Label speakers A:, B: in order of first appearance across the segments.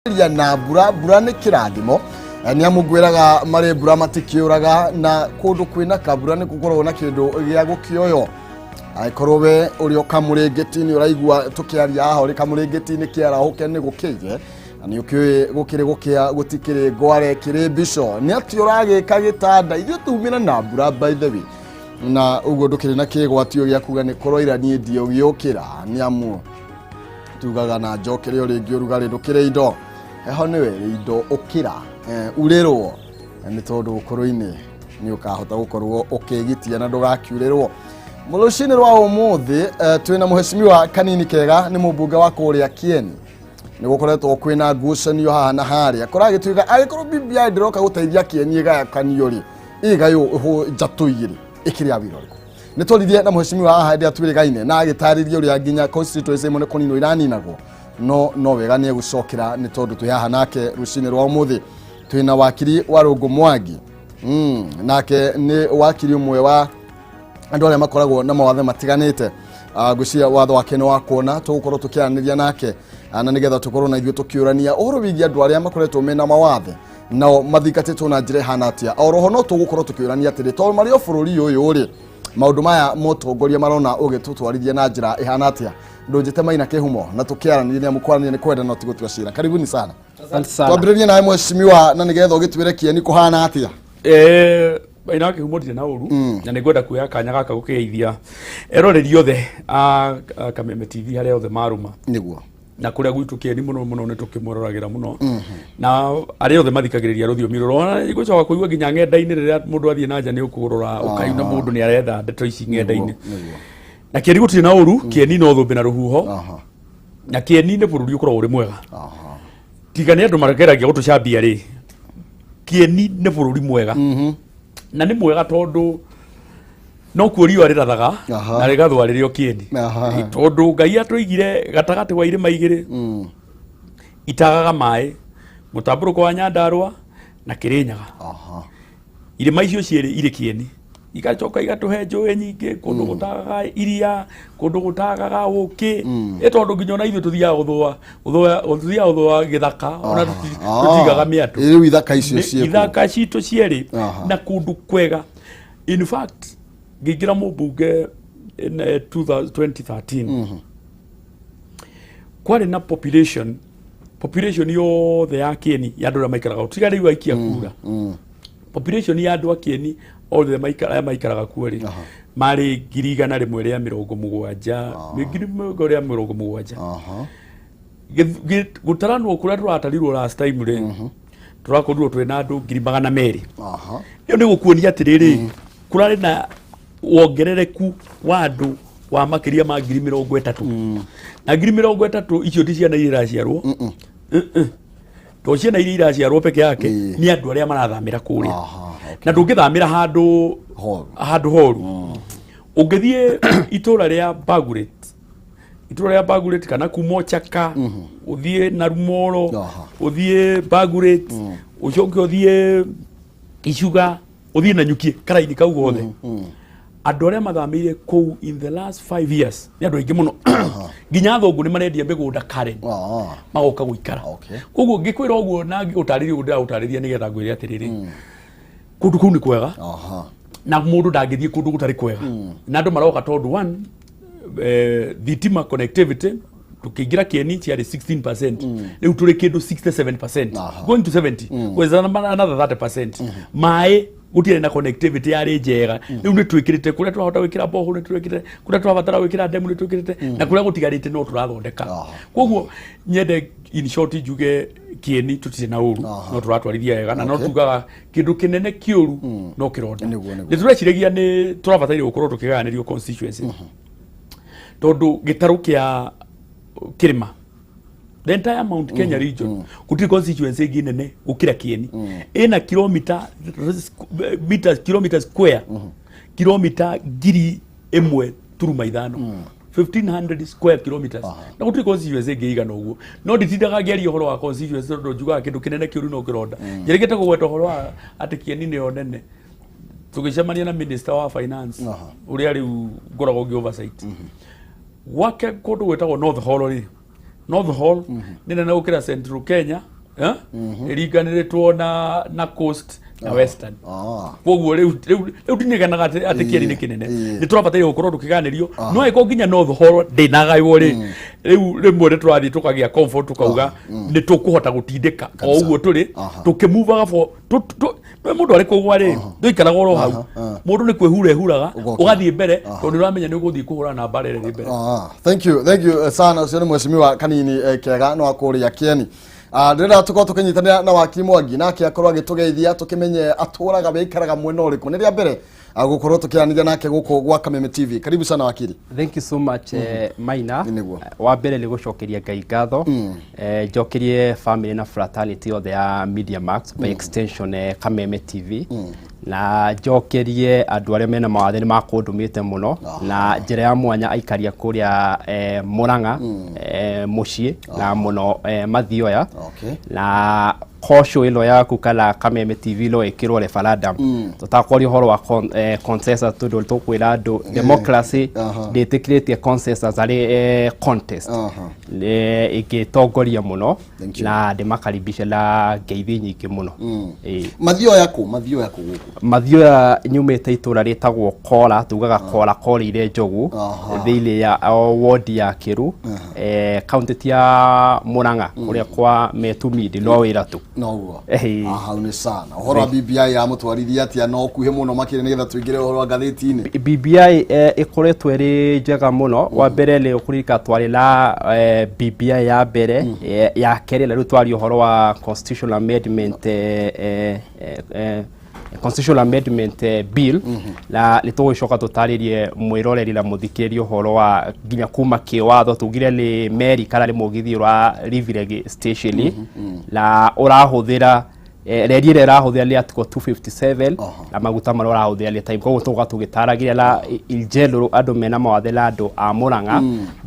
A: Na mbura, mbura nĩ kĩrathimo. Nĩ amu ngwĩraga marĩ mbura matikĩũraga, na kũndũ kwĩna kabura nĩ gũkoragwo na kĩndũ gĩa gũkĩoywo. Angĩkorwo we ũrĩ o kamũrĩngĩti-inĩ ũraigua tũkĩaria haha, ũrĩ kamũrĩngĩti-inĩ kĩarahũke nĩ gũkĩire, na nĩ ũkĩũĩ gũkĩrĩ gũkĩa gũtikĩrĩ ngware kĩrĩ mbico. Nĩ atĩ ũragĩka gĩtanda ithuĩ tumĩra na mbura, by the way, na ũguo ndũkĩrĩ na kĩgwatio gĩa kuga nĩ kũroira niĩ ndiũgĩũkĩra, nĩ amu tugaga na njokere o rĩngĩ ũrugarĩ ndũkĩrĩ indo, heho nĩwe ĩrĩ indo, ũkĩra urĩrwo nĩ tondũ ũkũrũ-inĩ nĩ ũkahota gũkorwo ũkĩgitia na ndũgakiurĩrwo. Rũcinĩ rwa ũmũthĩ twĩna mũhecimiwa Kanini Kega, nĩ mũmbunge wa kũrĩa Kieni. Nĩ gũkoretwo kwĩna ngucanio haha na harĩa, kũragĩtuĩka angĩkorwo BBI ndĩroka gũteithia Kieni ĩgayakanio rĩ, ĩgaywo njatũ igĩrĩ, ĩkĩrĩ ya wĩra ũrĩkũ? Nĩ twaririe na mũhecimiwa haha hĩndĩ ĩrĩa twĩrĩgaine na agĩtarĩria ũrĩa nginya constituency ĩmwe nĩ kũninwo iraninagwo, no wega nĩ egũcokera nĩ tondũ twĩ haha nake rũcinĩ rwa ũmũthĩ. Twĩna wakiri wa Rũngũ Mwangi, nake nĩ wakiri ũmwe wa andũ arĩa makoragwo na mawathe matiganĩte. Ngwĩciria watho wake nĩ wa kuona tũgũkorwo tũkĩaranĩria nake, na nĩgetha tũkorwo na ithuĩ tũkĩũrania ũhoro wĩgiĩ andũ arĩa makoretwo mena mawathe nao mathingatĩtwo na njĩra ĩhana atĩa. Oroho no tũgũkorwo tũkĩũrania atĩrĩ, tondũ marĩ o bũrũri ũyũ rĩ, maũndũ maya mũtongoria marona ũgĩtũtwarithia na njĩra ĩhana atĩa? Ndũnjĩte Maina Kĩhumo na tũkĩaranĩria, nĩ amu kwaranĩria nĩ kwenda no ti gũtua cira. Karibuni sana.
B: Asante sana.
A: Twambĩrĩrie nawe mheshimiwa, na nĩgetha ũgĩtwĩre Kĩeni kũhana atĩa.
B: Maina Kĩhumo, ndirĩ na ũru, na nĩ ngwenda kuoya kanya gaka gũkĩgeithia eroreri othe a Kameme TV harĩa othe marũma na kũrĩa gwitũ Kĩeni mũno mũno nĩ tũkĩmũroragĩra mũno, na arĩa othe mathikagĩrĩria rũthiomi rũrũ. Ona gũcoka kũigua nginya ng'enda-inĩ, rĩrĩa mũndũ athiĩ na nja nĩ ũkũrora ũkaina mũndũ nĩ aretha ndeto ici ng'enda-inĩ. Na Kĩeni gũtirĩ na ũru, Kĩeni no thũmbĩ na rũhuho, na Kĩeni nĩ bũrũri ũkoragwo ũrĩ mwega, tiga nĩ andũ mageragia gũtũcambia rĩ. Kĩeni nĩ bũrũri mwega, na nĩ mwega tondũ no kuo riũa rĩrathaga na rĩgathũa rĩrĩ o Kĩeni, tondũ Ngai atũigire gatagatĩ wa irĩma igĩrĩ itagaga maĩ, mũtambũrũko wa Nyandarũa na Kĩrĩnyaga. Irĩma icio cierĩ irĩ Kĩeni, igacoka igatũhe njũĩ nyingĩ, kũndũ gũtagaga iria, kũndũ gũtagaga ũkĩ, ĩ tondũ nginya ona ithuĩ tũthiaga gũthũa tũthiaga gũthũa gĩthaka, ona tũtigaga mĩatũ.
A: Rĩu ithaka icio ciĩkuo.
B: Ithaka citũ cierĩ na kũndũ kwega. In fact, ngĩingĩra mũmbunge in 2000 2013, kwarĩ na population yothe ya Kĩeni ya andũ arĩa maikaraga, tiga rĩu aikia kura, population ya andũ a Kĩeni othe arĩa maikaraga kuo rĩ, marĩ 170,000, nĩ 170,000. Gũtaranwo kũrĩa tũratarirwo last time rĩ, tũrakorirwo twĩna andũ 200,000. Ĩyo nĩ gũkuonia atĩrĩrĩ, kũrarĩ na wongerereku wa andũ wa makĩria ma 30,000. Na 30,000 icio ti ciana iria iraciarwo. Mm-mm. To ciana iria iraciarwo peke yake, nĩ andũ arĩa marathamĩra kũrĩa. Na ndũngĩthamĩra handũ
A: Horu.
B: Handũ horu. Ũngĩthiĩ itũra rĩa Baguret, itũra rĩa Baguret kana kuma Ochaka ũthiĩ Narumoro, ũthiĩ Baguret, ũcoke ũthiĩ Icuga, ũthiĩ Nanyukie, karaini kau gothe, andũ arĩa mathamĩire kũu in the last 5 years nĩ andũ aingĩ mũno. Nginya athũngũ nĩ marendia mĩgũnda Karen, magoka gũikara. Koguo ngĩkwĩra ũguo na ngĩgũtarĩria ũguo ndĩragũtarĩria, nĩgetha ngwĩre atĩrĩrĩ, kũndũ kũu nĩ kwega, na mũndũ ndangĩthiĩ kũndũ gũtarĩ kwega. Na andũ maroka tondũ one, thitima connectivity, tukĩingĩra Kĩeni ciarĩ 16%, rĩu tũrĩ kĩndũ 67%, going to 70, with another 30%. Maĩ gũtiarĩ na connectivity yarĩ njega, rĩu nĩ twĩkĩrĩte kũrĩa tũrahota gwĩkĩra borehole, nĩ twĩkĩrĩte kũrĩa tũrabatara gwĩkĩra ndemu, nĩ twĩkĩrĩte, na kũrĩa gũtigarĩte no tũrathondeka. Koguo nyende in short njuge Kĩeni tũtirĩ na ũru, no tũratwarithia wega, na no tugaga kĩndũ kĩnene kĩũru no kĩronda.
A: Nĩguo.
B: Nĩ tũreciragia nĩ tũrabataire gũkorwo tũkĩgayanĩrio constituency, tondũ gĩtarũ kĩa kĩrĩma, the entire Mount Kenya region, gũtirĩ constituency ĩngĩ nene gũkĩra Kĩeni. Ĩna kilomita mita kilomita square kilomita 1000.5, 1500 square kilometers, na gũtirĩ constituency ĩngĩ igana ũguo. No nditindaga ngĩaria ũhoro wa constituency, tondũ njugaga kĩndũ kĩnene kĩũru no kĩronda. Njĩrĩgĩte kũgweta ũhoro wa atĩ Kĩeni nĩyo nene, tũgĩcemania na minister wa finance, ũrĩa rĩu ngoragwo ngĩ oversight gwake kũndũ gwĩtagwo North Horo rĩ. North Hall nĩ nene gũkĩra Central Kenya, eh? Ĩringanĩrĩtwo na Coast na Western. Koguo rĩu ndineganaga atĩ kĩeri nĩ kĩnene. Nĩ tũrabataire gũkorwo tũkĩganĩrio, no ĩkorwo nginya North Hall ndĩnagaywo rĩ, rĩu rĩmwe nĩ tũrathiĩ tũkagĩa comfort, tũkauga nĩ tũkũhota gũtindĩka o ũguo tũrĩ tũkĩmuvaga for nĩ mũndũ arĩ kũgwa rĩ, ndũikaraga oro hau. Mũndũ nĩ kwĩhura ehuraga,
A: Ũgoka.
B: ũgathiĩ mbere, tondũ nĩ ũramenya nĩ ũgũthiĩ kũhũrana na mbara ĩrĩa ĩrĩ mbere.
A: Thank you, thank you sana. Ũcio nĩ mheshimiwa Kanini Kega no akũrĩa Kĩeni. Ndĩrenda tũkorwo tũkĩnyitanĩra na wakiri Mwangi, nake akorwo agĩtũgeithia tũkĩmenye atũraga we aikaraga mwena ũrĩkũ. Nĩ rĩa mbere gũkorwo tũkĩaranĩria nake gũkũ gwa Kameme TV. Karibu sana, wakiri.
C: Thank you so much, Maina.
A: Nĩguo.
C: Wa mbere nĩ gũcokeria Ngai ngatho, njokerie family na fraternity yothe ya Media Max, by extension Kameme TV, na njokerie andũ arĩa mena mawathe nĩ makũndũmĩte mũno na njĩra ya mwanya, aikaria kũrĩa Murang'a mũciĩ na mũno Mathioya. Na kosho ĩno yaku kana Kameme TV no ĩkĩrwo referendum, tũtakwaria ũhoro wa consensus, tondũ tũkwĩra andũ democracy ndĩtĩkĩrĩtie consensus arĩ contest. Ĩngĩtongoria mũno.
A: Thank you.
C: Na ndĩmakaribishe na ngeithi nyingĩ mũno. Ĩĩ.
A: Mathioya kũ? Mathioya kũ gũkũ?
C: Mathioya nyumĩte itũra rĩtagwo Kora, tugaga Kora Korĩire Njogu, thĩinĩ ya o wodi ya Kĩru, kaunti ti ya Murang'a, kũrĩa kwa Metumindi no wĩra tu.
A: Noguo.
C: Ehe.
A: Hau nĩ sana. Ũhoro wa BBI yamũtwarithia atĩa? No kuhĩ mũno makĩria nĩgetha tũingĩre ũhoro wa ngathĩti-inĩ.
C: BBI ĩkoretwo ĩrĩ njega mũno. Wa mbere nĩ ũkũririkana twarĩ na BBI ya mbere, ya kerĩ, na rĩu twaria ũhoro wa constitutional amendment, constitutional amendment bill, na nĩ tũgũcoka tũtarĩrie mwĩroreri na mũthikĩrĩria ũhoro wa nginya kuma kĩwatho tugire nĩ meri kana nĩ mũgithi ũra Rivire station na ũrahũthĩra reri ĩrĩa ĩrahũthĩra nĩ article 257, na maguta marĩa ũrahũthĩra nĩ time. Koguo tũgoka tũgĩtaragĩria na in general andũ mena mawathe na andũ a Murang'a,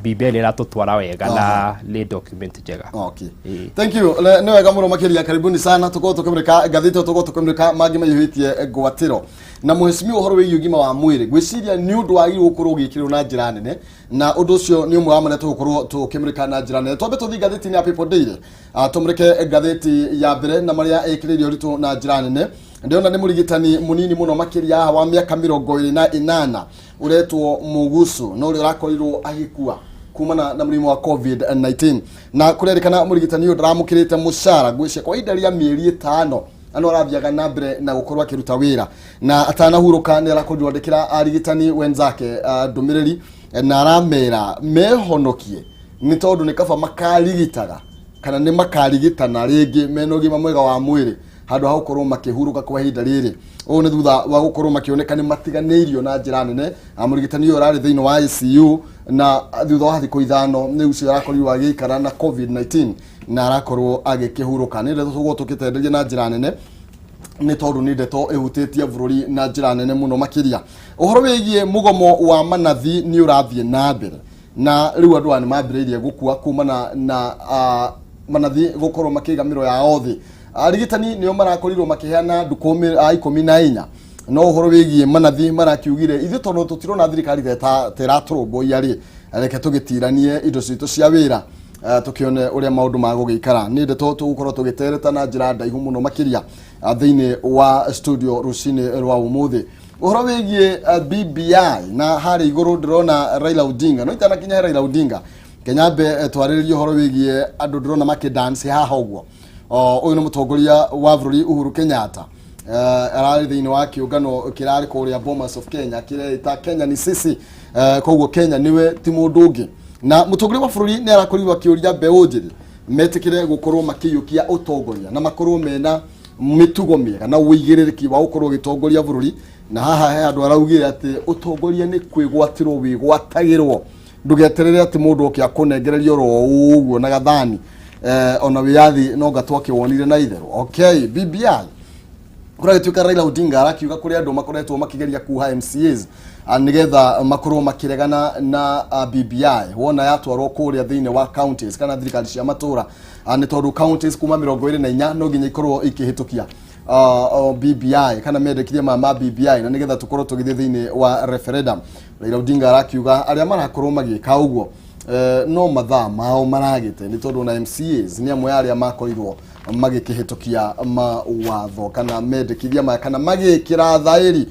C: BBI nĩ ĩratũtwara wega na nĩ document njega.
A: Okay. Thank you. Nĩ wega mũno makĩria. Karibuni sana. Tũkorwo tũkĩmũrĩka ngathĩti, tũkorwo tũkĩmũrĩka mangĩ maiyũhĩtie ngwatĩro na mheshimiwa ũhoro wĩgiĩ ũgima wa mwĩrĩ. Ngwĩciria nĩ ũndũ wagĩrĩirwo gũkorwo ũgĩkĩrĩrwo na njĩra nene, na ũndũ ũcio nĩ ũmwe wa marĩa tũgũkorwo tũkĩmũrĩka na njĩra nene. Twambe tũthiĩ ngathĩti-inĩ ya People Daily. Tũmũrĩke ngathĩti ya mbere na marĩa ĩkĩrĩire ũritũ na njĩra nene. Ndĩrona nĩ mũrigitani mũnini mũno makĩria haha wa mĩaka 28 ũretwo Mugusu, na ũrĩa ũrakorirwo agĩkua kumana na mũrimũ wa COVID-19, na kũrerĩkana mũrigitani ũyũ ndaramũkĩrĩte mũcara ngwĩcia kwa ihinda rĩa mĩeri 5, na no arathiaga na mbere na gũkorwo akĩruta wĩra, na atanahurũka nĩ arakorirwo andĩkĩra arigitani wenzake ndũmĩrĩri, na aramera mehonokie nĩ tondũ nĩ kaba makarigitaga kana nĩ makarigitana rĩngĩ mena ũgima mwega wa mwĩrĩ handũ ha gũkorwo makĩhurũka kwa ihinda rĩrĩ. Ũũ nĩ thutha wa gũkorwo makĩoneka nĩ matiganĩirio na njĩra nene. Na mũrigitani ũyũ ũrarĩ thĩinĩ wa ICU, na thutha wa thikũ 5 nĩ ũcio arakorirwo agĩikara na COVID-19 na arakorwo agĩkĩhurũka. Nĩ ndeto tũgũkorwo tũkĩtenderia na njĩra nene, nĩ tondũ nĩ ndeto ĩhutĩtie bũrũri na njĩra nene mũno makĩria. Ũhoro wĩgiĩ mũgomo wa manathi nĩ ũrathiĩ na mbere, na rĩu andũ aya nĩ mambĩrĩirie gũkua kumana na manathi gũkorwo makĩiga mĩro yao thĩ. Arigitani nĩo marakorirwo makĩheana ndukũ 14, no ũhoro wĩgiĩ manathi marakiugire ithuĩ tondũ tũtirona thirikari ta ĩratũrũmbũiya rĩ, reke tũgĩtiranie indo citũ cia wĩra, tũkĩone ũrĩa maũndũ magũgĩikara. Nĩ ndeto tũgũkorwo tũgĩtereta na njĩra ndaihu mũno makĩria thĩinĩ wa studio rũcinĩ rwa ũmũthĩ. Ũhoro wĩgiĩ BBI na harĩa igũrũ ndĩrona Raila Odinga, no itanakinya he Raila Odinga, Kenyambe twarĩrĩrie ũhoro wĩgiĩ andũ ndĩrona makĩdance haha ũguo. Ũyũ nĩ mũtongoria wa bũrũri Uhuru Kenyatta. Ararĩ thĩinĩ wa kĩũngano kĩrarĩ kũrĩa Bomas of Kenya kĩreĩta Kenya ni sisi. Koguo Kenya niwe ti mũndũ ũngĩ, na mũtongoria wa bũrũri nĩ arakorirwo akĩũria mbeũ njĩthĩ metĩkĩre gũkorwo makĩiyũkia ũtongoria na makorwo mena mĩtugo mĩega na ũigĩrĩrĩki wa gũkorwo ũgĩtongoria bũrũri. Na haha he andũ araugire atĩ ũtongoria nĩ kwĩgwatĩrwo wĩgwatagĩrwo, ndũgeterere atĩ mũndũ oke akũnengererie oro ũguo na gathani. Ona wĩyathi no nga twakĩwonire na itherũ. Okay, BBI kũragĩtuĩka Raila Odinga arakiuga kũrĩ andũ makoretwo makĩgeria kuha MCAs nĩgetha makorwo makĩregana na BBI wona yatwarwo kũrĩa thĩinĩ wa counties kana thirikari cia matũra, nĩ tondũ counties kuma 24 no nginya ikorwo ikĩhĩtũkia BBI kana mendekithia ma BBI na nĩgetha tũkorwo tũgĩthiĩ thĩinĩ wa referendum. Raila Odinga arakiuga arĩa marakorwo magĩka ũguo No mathaa mao maragĩte nĩ tondũ na MCAs nĩ amwe arĩa makorirwo magĩkĩhĩtũkia mawatho kana mendekithia maya kana magĩkĩra thaĩri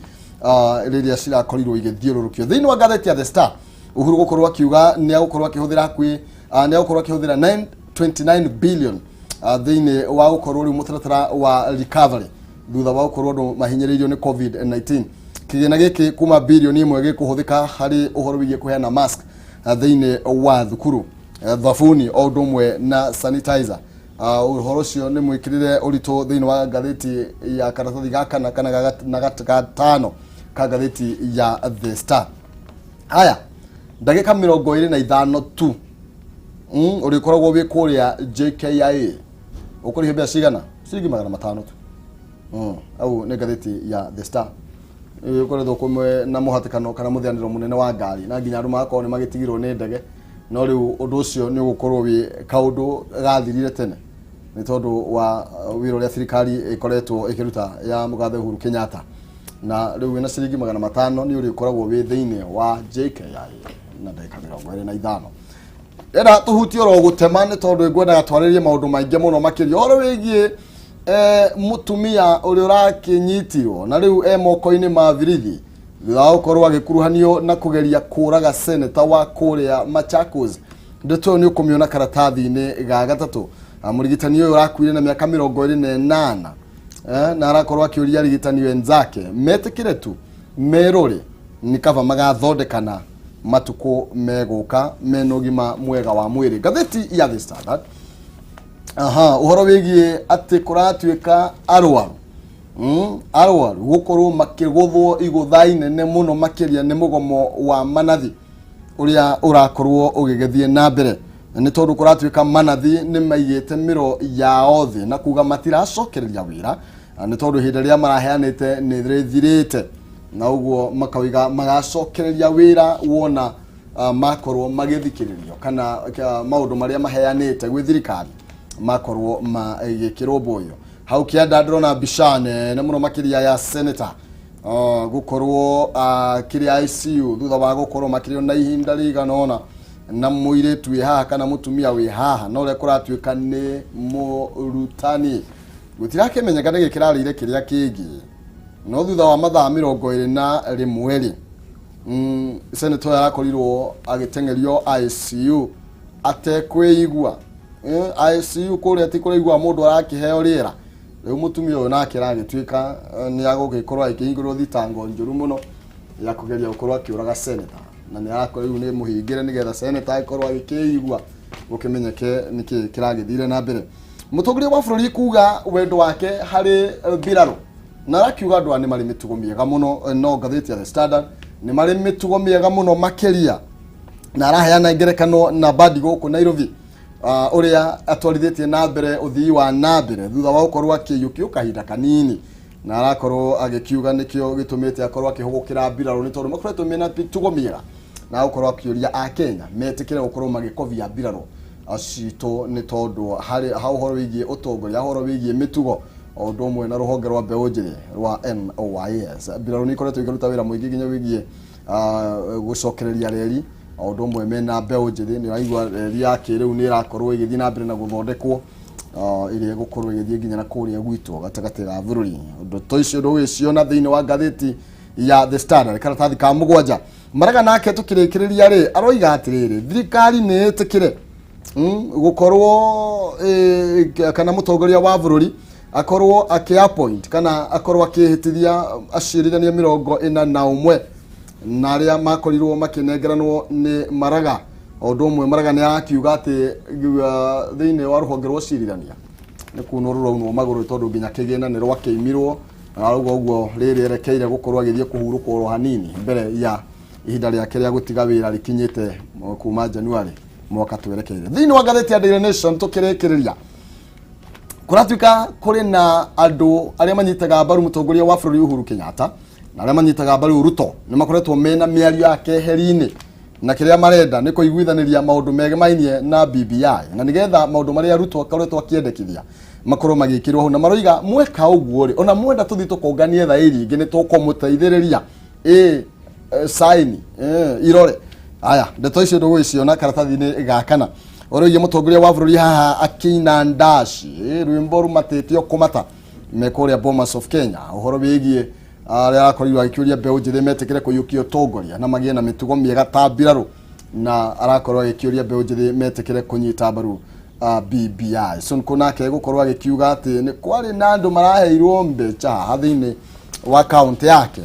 A: rĩrĩa cirakorirwo igĩthiũrũrũkio. Thĩinĩ wa ngathĩti ya The Star, Uhuru gũkorwo akiuga nĩ agũkorwo akĩhũthĩra hakuhĩ nĩ agũkorwo akĩhũthĩra 929 billion thĩinĩ wa gũkorwo rĩu mũtaratara wa recovery thutha wa gũkorwo andũ mahinyĩrĩirio nĩ COVID-19. Kĩgĩna gĩkĩ kuma bilioni 1 gĩkũhũthĩka harĩ ũhoro wĩgiĩ kũheana mask thĩinĩ wa thukuru, thabuni o ũndũ ũmwe na sanitizer. Ũhoro ũcio nĩ mwĩkĩrĩre ũritũ thĩinĩ wa ngathĩti ya karatathi ga kana kana na gatano ka ngathĩti ya The Star. Haya, ndagĩka 25 tu ũrĩkoragwo wĩ kũrĩa JKIA ũkũrĩhio mbeca cigana? Ciringi 500 tu. Au nĩ ngathĩti ya The Star. Ũkoretwo kũmwe na mũhatĩkano kana mũthianĩro mũnene wa ngari na nginya andũ magakorwo nĩ magĩtigirwo nĩ ndege, no rĩu ũndũ ũcio nĩ ũgũkorwo wĩ kaũndũ gathirire tene nĩ tondũ wa wĩra ũrĩa thirikari ĩkoretwo ĩkĩruta ya mũgathe Uhuru Kenyatta. Na rĩu wĩna ciringi 500 nĩ ũrĩkoragwo wĩ thĩinĩ wa JKIA na ndagĩka 25. Ndĩrenda tũhutie oro gũtema nĩ tondũ ngwendaga twarĩrie maũndũ maingĩ mũno makĩria ũhoro wĩgiĩ mũtumia ũrĩa ũrakĩnyitirwo na rĩu e moko-inĩ ma birithi thutha wa gũkorwo agĩkuruhanio na kũgeria kũraga seneta wa kũrĩa Machakos. Ndeto ĩyo nĩ ũkũmĩona karatathi-inĩ ga gatatũ. Mũrigitani ũyũ ũrakuire na mĩaka 28 na arakorwo akĩũria arigitani wenzake metĩkĩre tu merũre nĩ kaba magathondekana matukũ megũka mena ũgima mwega wa mwĩrĩ. Ngathĩti ya The Standard, aha, ũhoro wĩgiĩ atĩ kũratuĩka arwaru arwaru gũkorwo makĩgũthwo igũtha inene mũno makĩria nĩ mũgomo wa manathi ũrĩa ũrakorwo ũgĩgĩthiĩ na mbere, na nĩ tondũ kũratuĩka manathi nĩ maigĩte mĩro yao thĩ na kuga matiracokereria wĩra na nĩ tondũ ihinda rĩrĩa maraheanĩte nĩ rĩthirĩte, na ũguo makauga magacokereria wĩra wona makorwo magĩthikĩrĩrio kana maũndũ marĩa maheanĩte gwĩ thirikari makorwo magĩkĩrũmbũiyo. Hau kĩanda ndĩrona mbica nene mũno makĩria ya senator gũkorwo akĩrĩ ICU thutha wa gũkorwo makĩrĩ na ihinda rĩigana ũna na mũirĩtu wĩ haha kana mũtumia wĩ haha, na ũrĩa kũratuĩka nĩ mũrutani. Gũtirakĩmenyeka nĩkĩ kĩrarĩire kĩrĩa kĩngĩ, no thutha wa mathaa 21 rĩ, senator ũyũ arakorirwo agĩteng'erio ICU atekwĩigua. ICU kũrĩa ti kũraigua mũndũ arakĩheo rĩera. Rĩu mũtumia ũyũ nake aragĩtuĩka nĩ agũgĩkorwo agĩkĩhingũrwo thitango njũru mũno ya kũgeria gũkorwo akĩũraga senator, na nĩ arakorwo rĩu nĩ mũhingĩre nĩgetha senator agĩkorwo agĩkĩigua gũkĩmenyeke nĩkĩ kĩragĩthire na mbere. Mũtongoria wa bũrũri kuga wendo wake harĩ mbirarũ, na arakiuga andũ aya nĩ marĩ mĩtugo mĩega mũno. No ngathĩti ya The Standard, nĩ marĩ mĩtugo mĩega mũno makĩria, na araheana ngerekano na Mbadi gũkũ Nairobi, ũrĩa atwarithĩtie na mbere ũthii wa na mbere thutha wa gũkorwo akĩiyũkio kahinda kanini, na arakorwo agĩkiuga nĩkĩo gĩtũmĩte akorwo akĩhũgũkĩra mbirarũ nĩ tondũ makoretwo mena mĩtugo mĩega, na gũkorwo akĩũria akenya metĩkĩre gũkorwo magĩkobia mbirarũ citũ nĩ tondũ harĩ ha ũhoro wĩgiĩ ũtongoria, ha ũhoro wĩgiĩ mĩtugo o ũndũ ũmwe na rũhonge rwa mbeũ njĩthĩ rwa NYS. Mbirarũ nĩ ikoretwo ikĩruta wĩra mũingĩ nginya wĩgiĩ gũcokereria reri o ũndũ ũmwe mena mbeũ njĩthĩ. Nĩ ũraigua reri ya kĩrĩu nĩ ĩrakorwo ĩgĩthiĩ na mbere na gũthondekwo ĩrĩa ĩgũkorwo ĩgĩthiĩ nginya na kũrĩa gwitũ gatagatĩ ga bũrũri. Ũndũ ta icio ndũgĩciona thĩinĩ wa ngathĩti ya The Standard karatathi ka mũgwanja. Maraga nake tũkĩrĩkĩrĩria rĩ, aroiga atĩrĩrĩ, thirikari nĩ ĩtĩkĩre gũkorwo kana mũtongoria wa bũrũri akorwo akĩ appoint kana akorwo akĩhĩtithia acirithania 41 na arĩa makorirwo makĩnengeranwo nĩ Maraga. O ũndũ ũmwe Maraga nĩ arakiuga atĩ thĩinĩ wa rũhonge rwa ũcirithania nĩ kunwo rũraunwo magũrũ tondũ nginya kĩgĩna nĩ rwakĩimirwo, na arauga ũguo rĩrĩ erekeire gũkorwo agĩthiĩ kũhurũka oro hanini mbere ya ihinda rĩake rĩa gũtiga wĩra rĩkinyĩte kuma January mwaka twerekeire. Thĩinĩ wa ngathĩti ya Daily Nation tũkĩrĩkĩrĩria, kũratuĩka kũrĩ na andũ arĩa manyitaga mbaru mũtongoria wa bũrũri Uhuru Kenyatta na arĩa manyitaga mbaru Ruto nĩ makoretwo mena mĩario ya keheri-inĩ, na kĩrĩa marenda nĩ kũiguithanĩria maũndũ megemainie na BBI na nĩgetha maũndũ marĩa Ruto akoretwo akĩendekithia makorwo magĩkĩrwo hau, na maroiga mweka ũguo rĩ, ona mwenda tũthiĩ tũkonganie thaĩri ingĩ nĩ tũkũmũteithĩrĩria ĩ saini irore. Aya, ndeto icio ndũgũgĩciona karatathi-inĩ ga kana. Ũrĩa mũtongoria wa bũrũri haha akĩina ndaci rwĩmbo rumatĩtio kũmata me kũrĩa Bomas of Kenya, ũhoro wĩgiĩ arĩa arakorirwo agĩkĩũria mbeũ njĩthĩ metĩkĩre kũiyũkia ũtongoria na magĩe na mĩtugo mĩega ta mbirarũ, na arakorwo agĩkĩũria mbeũ njĩthĩ metĩkĩre kũnyita mbaru BBI. Sonko nake gũkorwo agĩkiuga atĩ nĩ kwarĩ na andũ maraheirwo mbeca haha thĩinĩ wa kaunti yake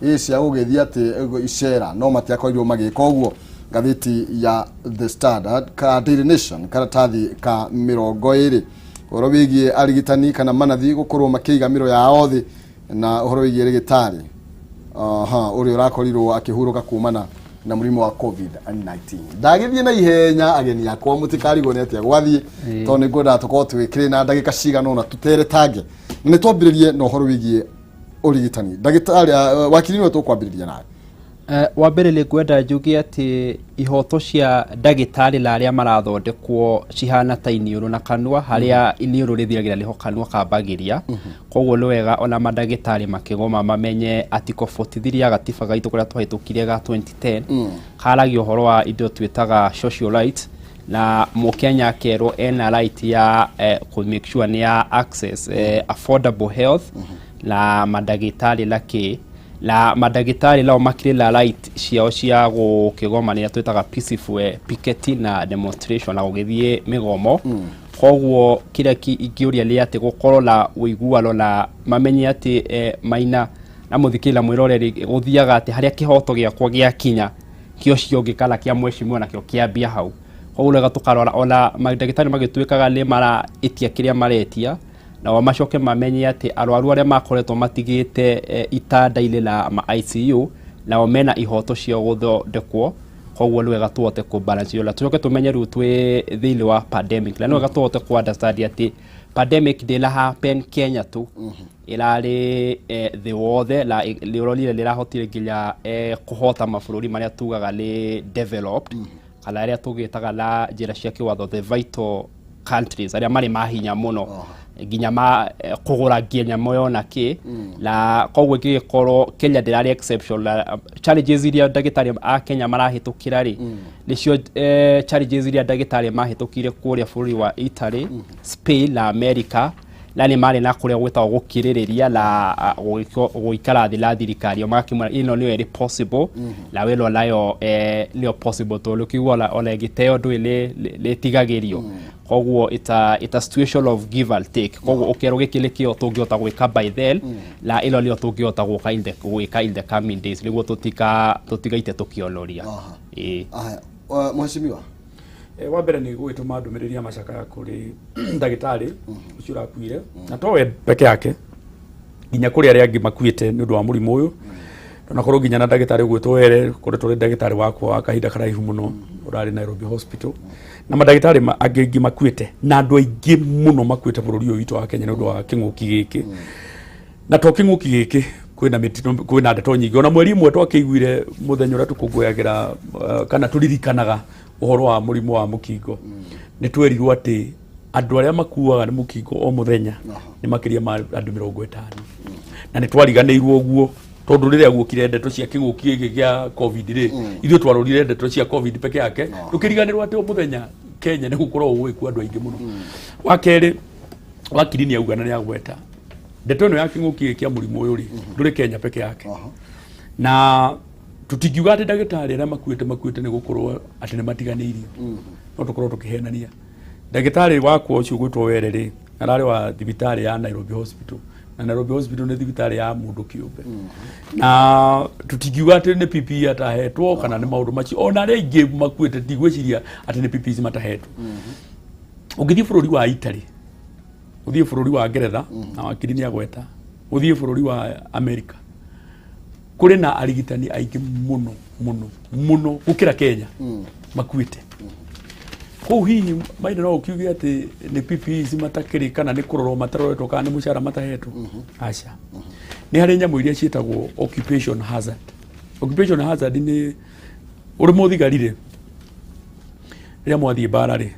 A: ĩ cia gũgĩthiĩ atĩ icera no matiakorirwo magĩka ũguo. Ngathĩti ya The Standard ka Daily Nation karatathi ka 20, ũhoro wĩgiĩ arigitani kana manathi gũkorwo makĩiga mĩro yao thĩ, na ũhoro wĩgiĩ rĩgĩtarĩ ũrĩa ũrakorirwo akĩhurũka kumana na mũrimũ wa COVID-19. Ndagĩthiĩ na ihenya, ageni akwa, mũtikarigwo nĩ atĩa gwathiĩ, tondũ nĩ ngwendaga tũkorwo twĩkĩrĩ na ndagĩka cigana ũna tũteretange. Na nĩ twambĩrĩrie na ũhoro wĩgiĩ ũrigitani. Ndagĩtarĩ wakiri, nĩwe tũkwambĩrĩria nawe.
C: Wa mbere nĩ ngwenda njuge atĩ ihoto cia ndagĩtarĩ na arĩa marathondekwo cihana ta iniũrũ na kanua, harĩa iniũrũ rĩthiragĩra nĩho kanua kambagĩria. Koguo nĩ wega ona mandagĩtarĩ makĩgoma mamenye Article 43 ya gatiba gaitũ kũrĩa twahĩtũkirie ga 2010 karagia ũhoro wa indo twĩtaga social rights, na mũkenya akerwo ena right ya kũ make sure nĩ ya access affordable health na mandagĩtarĩ na kĩ na mandagĩtarĩ nao makĩrĩ na right ciao cia gũkĩgoma, nĩrĩa twĩtaga peaceful picketing na demonstration na gũgĩthiĩ mĩgomo. Koguo kĩrĩa ingĩũria nĩ atĩ gũkorwo na ũiguano na mamenye atĩ maina na mũthikĩri na mwĩroreri, gũthiaga atĩ harĩa kĩhoto gĩakwa gĩakinya, kĩa ũcio ũngĩ kana kĩa mheshimiwa nakĩo kĩambia hau. Koguo wega tũkarora ona mandagĩtarĩ magĩtuĩkaga nĩ maraĩtia kĩrĩa maretia, nao macoke mamenye atĩ arwaru arĩa makoretwo matigĩte itanda-inĩ na ma ICU nao mena ihoto ciao gũthondekwo. Koguo nĩ wega tũhote kũ balance na tũcoke tũmenye rĩu twĩ thĩinĩ wa pandemic, na nĩ wega tũhote kũ understand atĩ pandemic ndĩna happen Kenya tu, ĩrarĩ thĩ wothe, na nĩ ũronire nĩ ĩrahotire nginya kũhota mabũrũri marĩa tugaga nĩ developed kana arĩa tũgĩtaga na njĩra cia kĩwatho the vital countries, arĩa marĩ mahinya mũno nginya ma kũgũra nginya moyo na kĩ. Na koguo ĩngĩgĩkorwo Kenya ndĩrarĩ exception, na challenges iria ndagĩtarĩ a Kenya marahĩtũkĩra rĩ, nĩcio challenges iria ndagĩtarĩ mahĩtũkire kũrĩa bũrũri wa Italy, Spain na America, na nĩ marĩ na kũrĩa gwĩtagwo gũkirĩrĩria na gũikara thĩ na thirikari o magakĩmwĩra ĩno nĩyo ĩrĩ possible na ĩno nayo nĩyo possible, tondũ ũkĩigua ona ĩngĩteo ndũĩ nĩ ĩtigagĩrio. Koguo it's a situation of give and take. Koguo ũkerwo gĩkĩ nĩkĩo tũngĩhota gwĩka by then, na ĩno nĩyo tũngĩhota gũka in the gwĩka in the coming days, nĩguo tũtigaite tũkĩonoria. Ĩĩ.
A: Aya, mheshimiwa.
B: Wa mbere nĩ gũgĩtũma ndũmĩrĩri ya macakaya kũrĩ ndagĩtarĩ ũcio ũrakuire, na to we peke yake, nginya kũrĩ arĩa angĩ makuĩte nĩ ũndũ wa mũrimũ ũyũ. Onakorwo nginya na ndagĩtarĩ ũgwĩtwo Were, koretwo arĩ ndagĩtarĩ wakwa wa kahinda karaihu mũno ũrarĩ Nairobi Hospital, na mandagĩtarĩ angĩ aingĩ makuĩte, na andũ aingĩ mũno makuĩte bũrũri ũyũ witũ wa Kenya nĩ ũndũ wa kĩng'ũki gĩkĩ. Na to kĩng'ũki gĩkĩ, kwĩna mĩtino, kwĩna ndeto nyingĩ. Ona mweri ĩmwe twakĩiguire mũthenya ũrĩa tũkũngũyagĩra kana tũririkanaga ũhoro wa mũrimũ wa mũkingo, nĩ twerirwo atĩ andũ arĩa makuaga nĩ mũkingo o mũthenya nĩ makĩria ma andũ 50, na nĩ twariganĩirwo ũguo tondũ rĩrĩa guokire ndeto cia kĩng'ũki gĩkĩ gĩa COVID rĩ, ithuĩ twarorire ndeto cia COVID peke yake, tũkĩriganĩrwo atĩ o mũthenya Kenya nĩ gũkoragwo gũgĩkua andũ aingĩ mũno. Wa kerĩ, wakiri nĩ auga na nĩ agweta ndeto ĩno ya kĩng'ũki gĩkĩ kĩa mũrimũ ũyũ rĩ, ndũrĩ Kenya peke yake, na tũtingiuga atĩ ndagĩtarĩ arĩa makuĩte nĩ gũkorwo atĩ nĩ matiganĩirio, no tũkorwo tũkĩhenania. Ndagĩtarĩ wakwa ũcio ũgwĩtwo Were rĩ, ararĩ wa thibitarĩ ya Nairobi Hospital, na Nairobi Hospital nĩ thibitarĩ ya mũndũ kĩũmbe, na tũtingiuga atĩ nĩ PPE atahetwo kana nĩ maũndũ macio. Ona arĩa aingĩ makuĩte, ndigwĩciria atĩ nĩ PPEs matahetwo. Ũngĩthiĩ bũrũri wa Italy, ũthiĩ bũrũri wa Ngeretha, na wakiri nĩ agweta, ũthiĩ bũrũri wa America, kũrĩ na arigitani aingĩ mũno mũno mũno gũkĩra Kenya makuĩte kũu. Hihi maina no ũkiuge atĩ nĩ PPEs matakĩrĩ, kana nĩ kũrorwo mataroretwo, kana nĩ mũcara matahetwo? Aca, nĩ harĩ nyamũ iria ciĩtagwo occupation hazard. Occupation hazard nĩ ũrĩ mũthigari rĩ, rĩrĩa mwathiĩ mbara rĩ,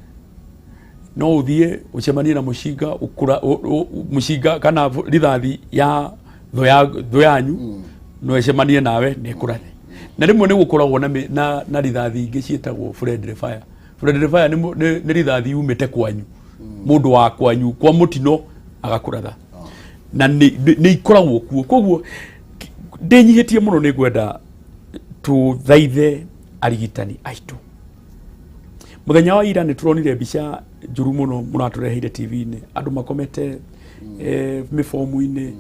B: no ũthiĩ ũcemanie na mũcinga mũcinga kana rithathi ya thũ yanyu, no ĩcemanie nawe na ĩkũrathe. Na rĩmwe nĩ gũkoragwo na, mĩ- na, na rithathi ingĩ ciĩtagwo friendly fire. Friendly fire nĩ, mũ- nĩ, nĩ rithathi yumĩte kwanyu, mũndũ wa kwanyu kwa mũtino agakũratha, na nĩ ikoragwo kuo. Koguo ndĩnyihĩtie mũno, nĩ ngwenda tũthaithe arigitani aitũ. Mũthenya wa ira nĩ tũronire mbica njũru mũno mũratũreheire TV-inĩ, andũ makomete mĩbomu-inĩ,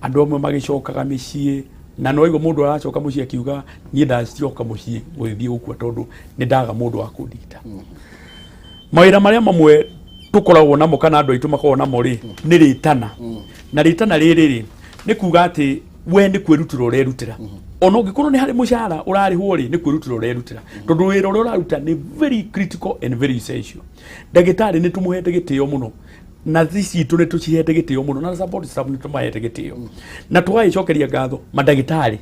B: andũ amwe magĩcokaga mĩciĩ, na no igua mũndũ aracoka mũciĩ akiuga, "Niĩ ndacoka mũciĩ gũgĩthiĩ gũkua tondũ nĩ ndaga mũndũ wa kũndigita." Mawĩra marĩa mamwe tũkoragwo namo kana andũ aitũ makoragwo namo rĩ, nĩ rĩtana, na rĩtana rĩrĩ rĩ, nĩ kuga atĩ we nĩ kwĩrutĩra ũrerutĩra, ona ũngĩkorwo nĩ harĩ mũcara ũrarĩhwo rĩ, nĩ kwĩrutĩra ũrerutĩra, tondũ wĩra ũrĩa ũraruta nĩ very critical and very essential. Ndagĩtarĩ nĩ tũmũhete gĩtĩo mũno, nathi citũ nĩ tũcihete gĩtĩo mũno, na support staff nĩ tũmahete gĩtĩo, na tũgagĩcokeria ngatho mandagĩtarĩ,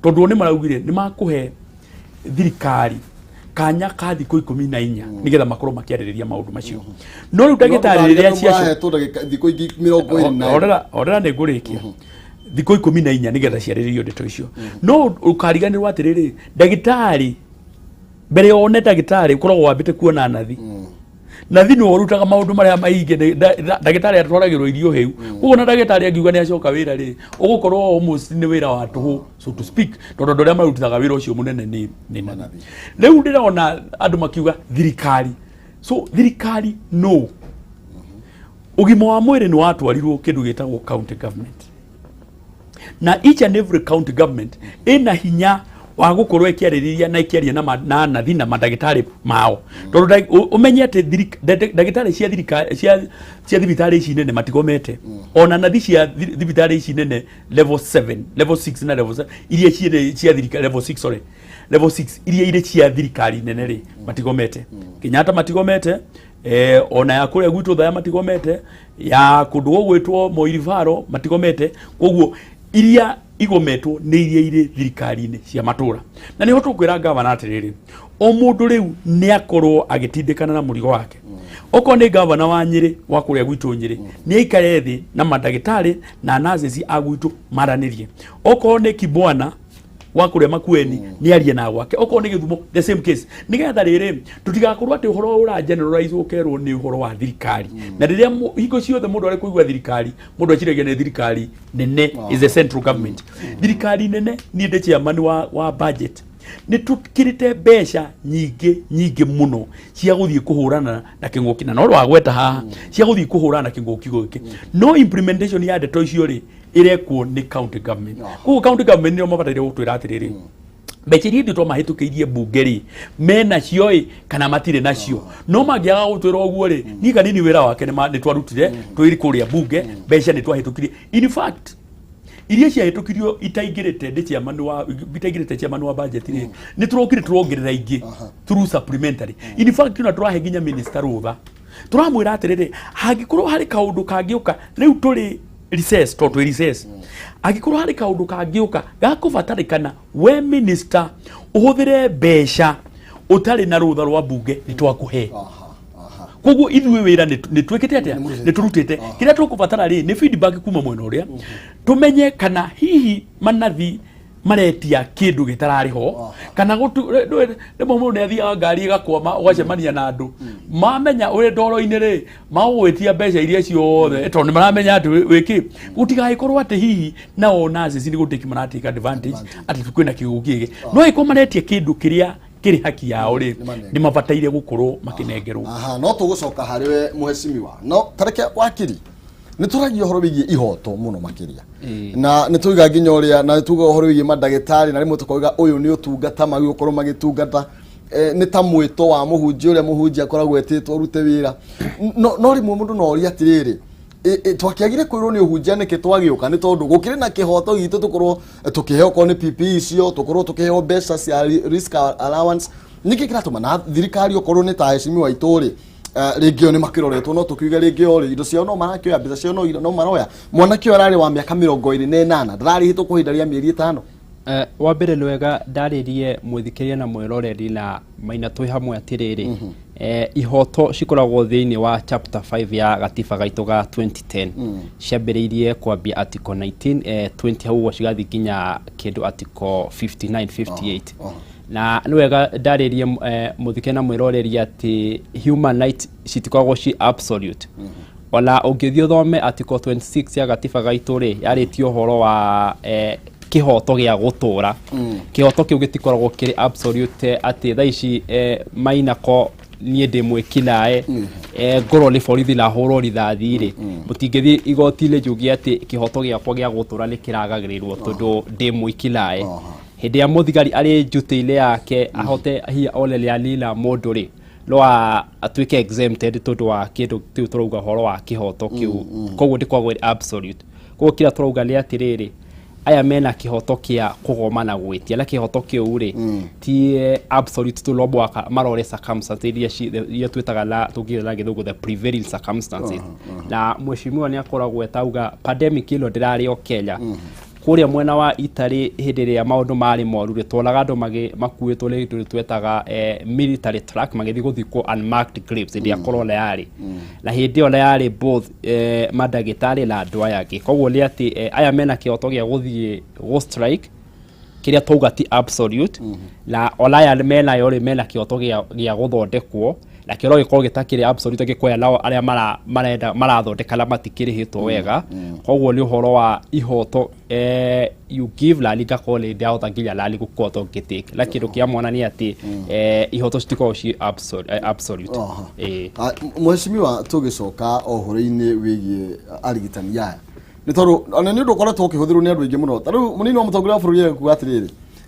B: tondũ o nĩ maraugire nĩ makũhe thirikari kanya ka thikũ 14 nĩgetha makorwo makĩarĩrĩria maũndũ macio. No rĩu ndagĩtarĩ rĩrĩa ciaco
A: Mahetwo ndagĩka thikũ ingĩ 24.
B: Orera, nĩ ngũrĩkia. Thikũ 14 nĩgetha ciarĩrĩrio ndeto icio. No ũkariganĩrwo atĩrĩrĩ, ndagĩtarĩ mbere one ndagĩtarĩ ũkoragwo wambĩte kuona nathi. Nathi nĩwe ũrutaga maũndũ marĩa maingĩ. Ndagĩtarĩ atwaragĩrwo irio hĩu, koguo na ndagĩtarĩ angiuga nĩ acoka wĩra rĩ, ũgũkorwo almost nĩ wĩra wa tũhũ, so to speak, tondũ andũ arĩa marutaga wĩra ũcio mũnene nĩ nathi. Rĩu ndĩrona andũ makiuga thirikari, so thirikari no ũgima wa mwĩrĩ nĩ watwarirwo kĩndũ gĩtagwo county government, na each and every county government ĩna hinya wa gũkorwo ĩkĩarĩrĩria na ĩkĩaria na nathi na mandagĩtarĩ mao, tondũ ũmenye atĩ ndagĩtarĩ cia thirikari cia thibitarĩ ici nene matigomete, ona nathi cia thibitarĩ ici nene level 7, level 6 na level 7 iria ciĩ cia thirikari, level 6, sorry, level 6 iria irĩ cia thirikari nene rĩ, matigomete. Kenyatta matigomete, ona ya kũrĩa gwitũ Thaya matigomete, ya kũndũ gũgwĩtwo Moirivaro matigomete. Koguo iria igometwo nĩ iria irĩ thirikari-inĩ cia matũra, na nĩho tũkwĩra gavana atĩrĩrĩ, o mũndũ rĩu nĩ akorwo agĩtindĩkana na mũrigo wake. Okorwo nĩ gavana wa Nyĩrĩ, wa kũrĩa gwitũ Nyĩrĩ, nĩ aikare thĩ na mandagĩtarĩ na nurses a gwitũ maranĩrie. Okorwo nĩ Kibwana wa kũrĩa Makueni, nĩ arie na gwake. Okorwo nĩ Gĩthumo, the same case, nĩgetha rĩrĩ tũtigakorwo atĩ ũhoro ũra generalize ũkerwo nĩ ũhoro wa thirikari. Na rĩrĩa hingo ciothe mũndũ arĩ kũigua thirikari, mũndũ eciragia nĩ thirikari nene, is the central government. Thirikari nene, niĩ ndĩ chairman wa budget, nĩ tũkĩrĩte mbeca nyingĩ nyingĩ mũno cia gũthiĩ kũhũrana na kĩng'ũki, na no rwagweta haha cia gũthiĩ kũhũrana na kĩng'ũki gĩkĩ, no implementation ya ndeto icio rĩ, ĩrekwo nĩ county government. Koguo county government nĩo mabataire gũtwĩra atĩrĩrĩ, mbeca iria ithuĩ twamahĩtũkĩirie mbunge rĩ, menacio ĩ kana matirĩ nacio? No mangĩaga gũtwĩra ũguo rĩ, niĩ kanini wĩra wake nĩ twarutire twĩ kũrĩa mbunge, mbeca nĩ twahĩtũkirie. In fact, iria ciahĩtũkirio itaingĩrĩte, ndĩ chairman wa itaingĩrĩte, chairman wa budget rĩ, nĩ tũrokire tũrongerera ingĩ through supplementary. In fact, ona tũrahe nginya minister rũtha, tũramwĩra atĩrĩrĩ, hangĩkorwo harĩ kaũndũ kangĩũka, rĩu tũrĩ recess, tondũ twĩ recess, angĩkorwo harĩ kaũndũ kangĩũka gakũbatarĩkana we minister ũhũthĩre mbeca ũtarĩ na rũtha rwa mbunge, nĩ twakũhe. Koguo ithuĩ wĩra nĩ twĩkĩte atĩa? Nĩ tũrutĩte. Kĩrĩa tũkũbatara rĩ, nĩ feedback kuma mwena ũrĩa, tũmenye kana hihi manathi maretia kĩndũ gĩtararĩ ho, kana rĩmwe mũndũ nĩ athiaga ngari ĩgakwama, ũgacemania na andũ mamenya ũrĩ ndoro-inĩ rĩ, magũgwĩtia mbeca iria ciothe, tondũ nĩ maramenya atĩ wĩkĩ. Gũtigagĩkorwo atĩ hihi nao nurses nĩ gũtĩki maratake advantage atĩ kwĩna kĩgũki gĩkĩ, no ĩkorwo maretia kĩndũ kĩrĩa kĩrĩ haki yao rĩ, nĩ mabataire gũkorwo makĩnengerwo.
A: Aha, no tũgũcoka harĩ we mũhecimiwa, no tareke wakiri, nĩ tũragia ũhoro wĩgiĩ ihoto mũno makĩria, na nĩ tuiga nginya ũrĩa, na nĩ tuga ũhoro wĩgiĩ mandagĩtarĩ, na rĩmwe tũkauga ũyũ nĩ ũtungata magĩrĩirwo gũkorwo magĩtungata, nĩ ta mwĩto wa mũhunjia ũrĩa mũhunjia akoragwo etĩtwo ũrute wĩra. No rĩmwe mũndũ no orie atĩrĩrĩ, twakĩagire kwĩrwo nĩ ũhunjia nĩkĩ twagĩũka? Nĩ tondũ gũkĩrĩ na kĩhoto gitũ tũkorwo tũkĩheo okorwo nĩ PPE icio, tũkorwo tũkĩheo mbeca cia risk allowance. Nĩkĩ kĩratũma na thirikari, okorwo nĩ ta heshimiwa aitũ rĩ, rĩngĩ o nĩ makĩroretwo, no tũkiuge rĩngĩ o rĩ, indo ciao no marakĩoya, mbeca ciao no maroya. Mwanake ũyũ ararĩ wa mĩaka 28, ndararĩhĩtwo kwa ihinda rĩa mĩeri 5.
C: Wa mbere nĩ wega ndarĩrie mũthikĩrĩria na mwĩroreri na maina twĩ hamwe atĩrĩrĩ. Ihoto cikoragwo thĩinĩ wa chapter 5 ya gatiba gaitũ ga 2010. Ciambĩrĩirie kwambia article 19, 20 hau ũguo, cigathiĩ nginya kĩndũ article 59, 58. Na nĩ wega ndarĩrie mũthike na mwĩroreri atĩ human rights citikoragwo ci absolute. Ona ũngĩthiĩ ũthome article 26 ya gatiba gaitũ rĩ, yarĩtie ũhoro wa kĩhoto gĩa gũtũra. Kĩhoto kĩu gĩtikoragwo kĩrĩ absolute, atĩ thaa ici Maina ko niĩ ndĩ mwĩkinaĩ, ngorwo nĩ borithi na hũrwo rithathi rĩ, mũtingĩthiĩ igoti-inĩ njuge atĩ kĩhoto gĩakwa gĩa gũtũra nĩ kĩragagĩrĩrwo tondũ ndĩ mwĩkinaĩ. Hĩndĩ ya mũthigari arĩ njutĩ-inĩ yake ahote hihi one nĩ anina mũndũ rĩ, no atuĩke exempted tondũ wa kĩndũ kĩu tũrauga ũhoro wa kĩhoto kĩu. Koguo ndĩkoragwo ĩrĩ absolute. Koguo kĩrĩa tũrauga nĩ atĩrĩrĩ, aya mena kĩhoto kĩa kũgoma na gwĩtia, na kĩhoto kĩu rĩ ti absolute tu, no mũhaka marore circumstances iria twĩtaga na tũngiuga na Gĩthũngũ the prevailing circumstances. Na mheshimiwa nĩ akoragwo etauga pandemic ĩno ndĩrarĩ o Kenya. Kũrĩa mwena wa Italy, hĩndĩ ĩrĩa maũndũ marĩ moru rĩ, tuonaga andũ makuĩtwo nĩ kĩndũ twetaga military truck magĩthiĩ gũthikwo unmarked graves hĩndĩ ya corona yarĩ. Na hĩndĩ ĩyo na yarĩ both mandagĩtarĩ na andũ aya angĩ. Koguo nĩ atĩ aya mena kĩhoto gĩa gũthiĩ gũ strike, kĩrĩa twauga ti absolute. Na ona aya menayo rĩ, mena kĩhoto gĩa gũthondekwo, na kĩo no gĩkorwo gĩtakĩrĩ absolute angĩkorwo nao arĩa marenda marathondeka na matikĩrĩhĩtwo wega. Koguo nĩ ũhoro wa ihoto, you give nani ngakorwo nĩ ndahota nginya nani gũkorwo ngĩtake. Na kĩndũ kĩa mwana nĩ atĩ ihoto citikoragwo ci absolute. Ĩĩ.
A: Ah, mheshimiwa, tũgĩcoka o ũhoro-inĩ wĩgiĩ arigitani aya, nĩ tondũ ona nĩ ũndũ ũkoretwo ũkĩhũthĩrwo nĩ andũ aingĩ mũno. Ta rĩu mũnini wa mũtongoria wa bũrũri ekuga atĩrĩrĩ,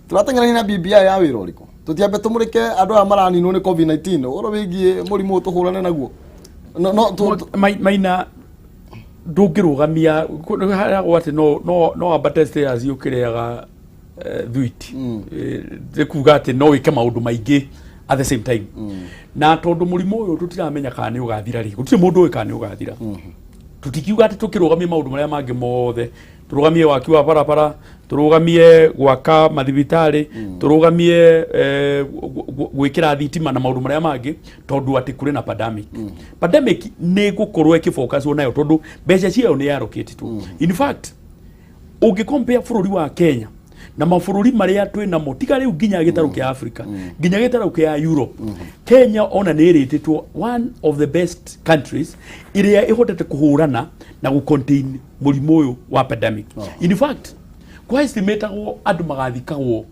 A: tũrateng'erania na BBI ya wĩra ũrĩkũ? Tũtiambe tũmũrĩke andũ aya maraninwo nĩ COVID-19, ũhoro wĩgiĩ mũrimũ ũyũ tũhũrane naguo. No
B: Maina, ndũngĩrũgamia haragwo atĩ no wambate stairs ũkĩrĩaga thwiti. Nĩ kuga atĩ no wĩke maũndũ maingĩ at the same time. Na tondũ mũrimũ ũyũ tũtiramenya kana nĩ ũgathira rĩ, gũtirĩ mũndũ ũĩ kana nĩ ũgathira, tũtikiuga atĩ tũkĩrũgamie maũndũ marĩa mangĩ mothe, tũrũgamie waki wa barabara, tũrũgamie gwaka mathibitarĩ, tũrũgamie gwĩkĩra thitima na maũndũ marĩa mangĩ tondũ atĩ kũrĩ na pandemic. Pandemic nĩ gũkorwo ĩkĩfocuswo nayo tondũ mbeca ciayo nĩ allocatedwo. In fact, ũngĩcompare bũrũri wa Kenya na mabũrũri marĩa twĩ namo, tiga rĩu nginya gĩtarũ kĩa Africa, nginya gĩtarũ kĩa Europe, Kenya ona nĩ ĩrĩtĩtwo one of the best countries ĩrĩa ĩhotete kũhũrana na gũcontain mũrimũ ũyũ wa pandemic. In fact, kwa estimatagwo andũ magathikagwo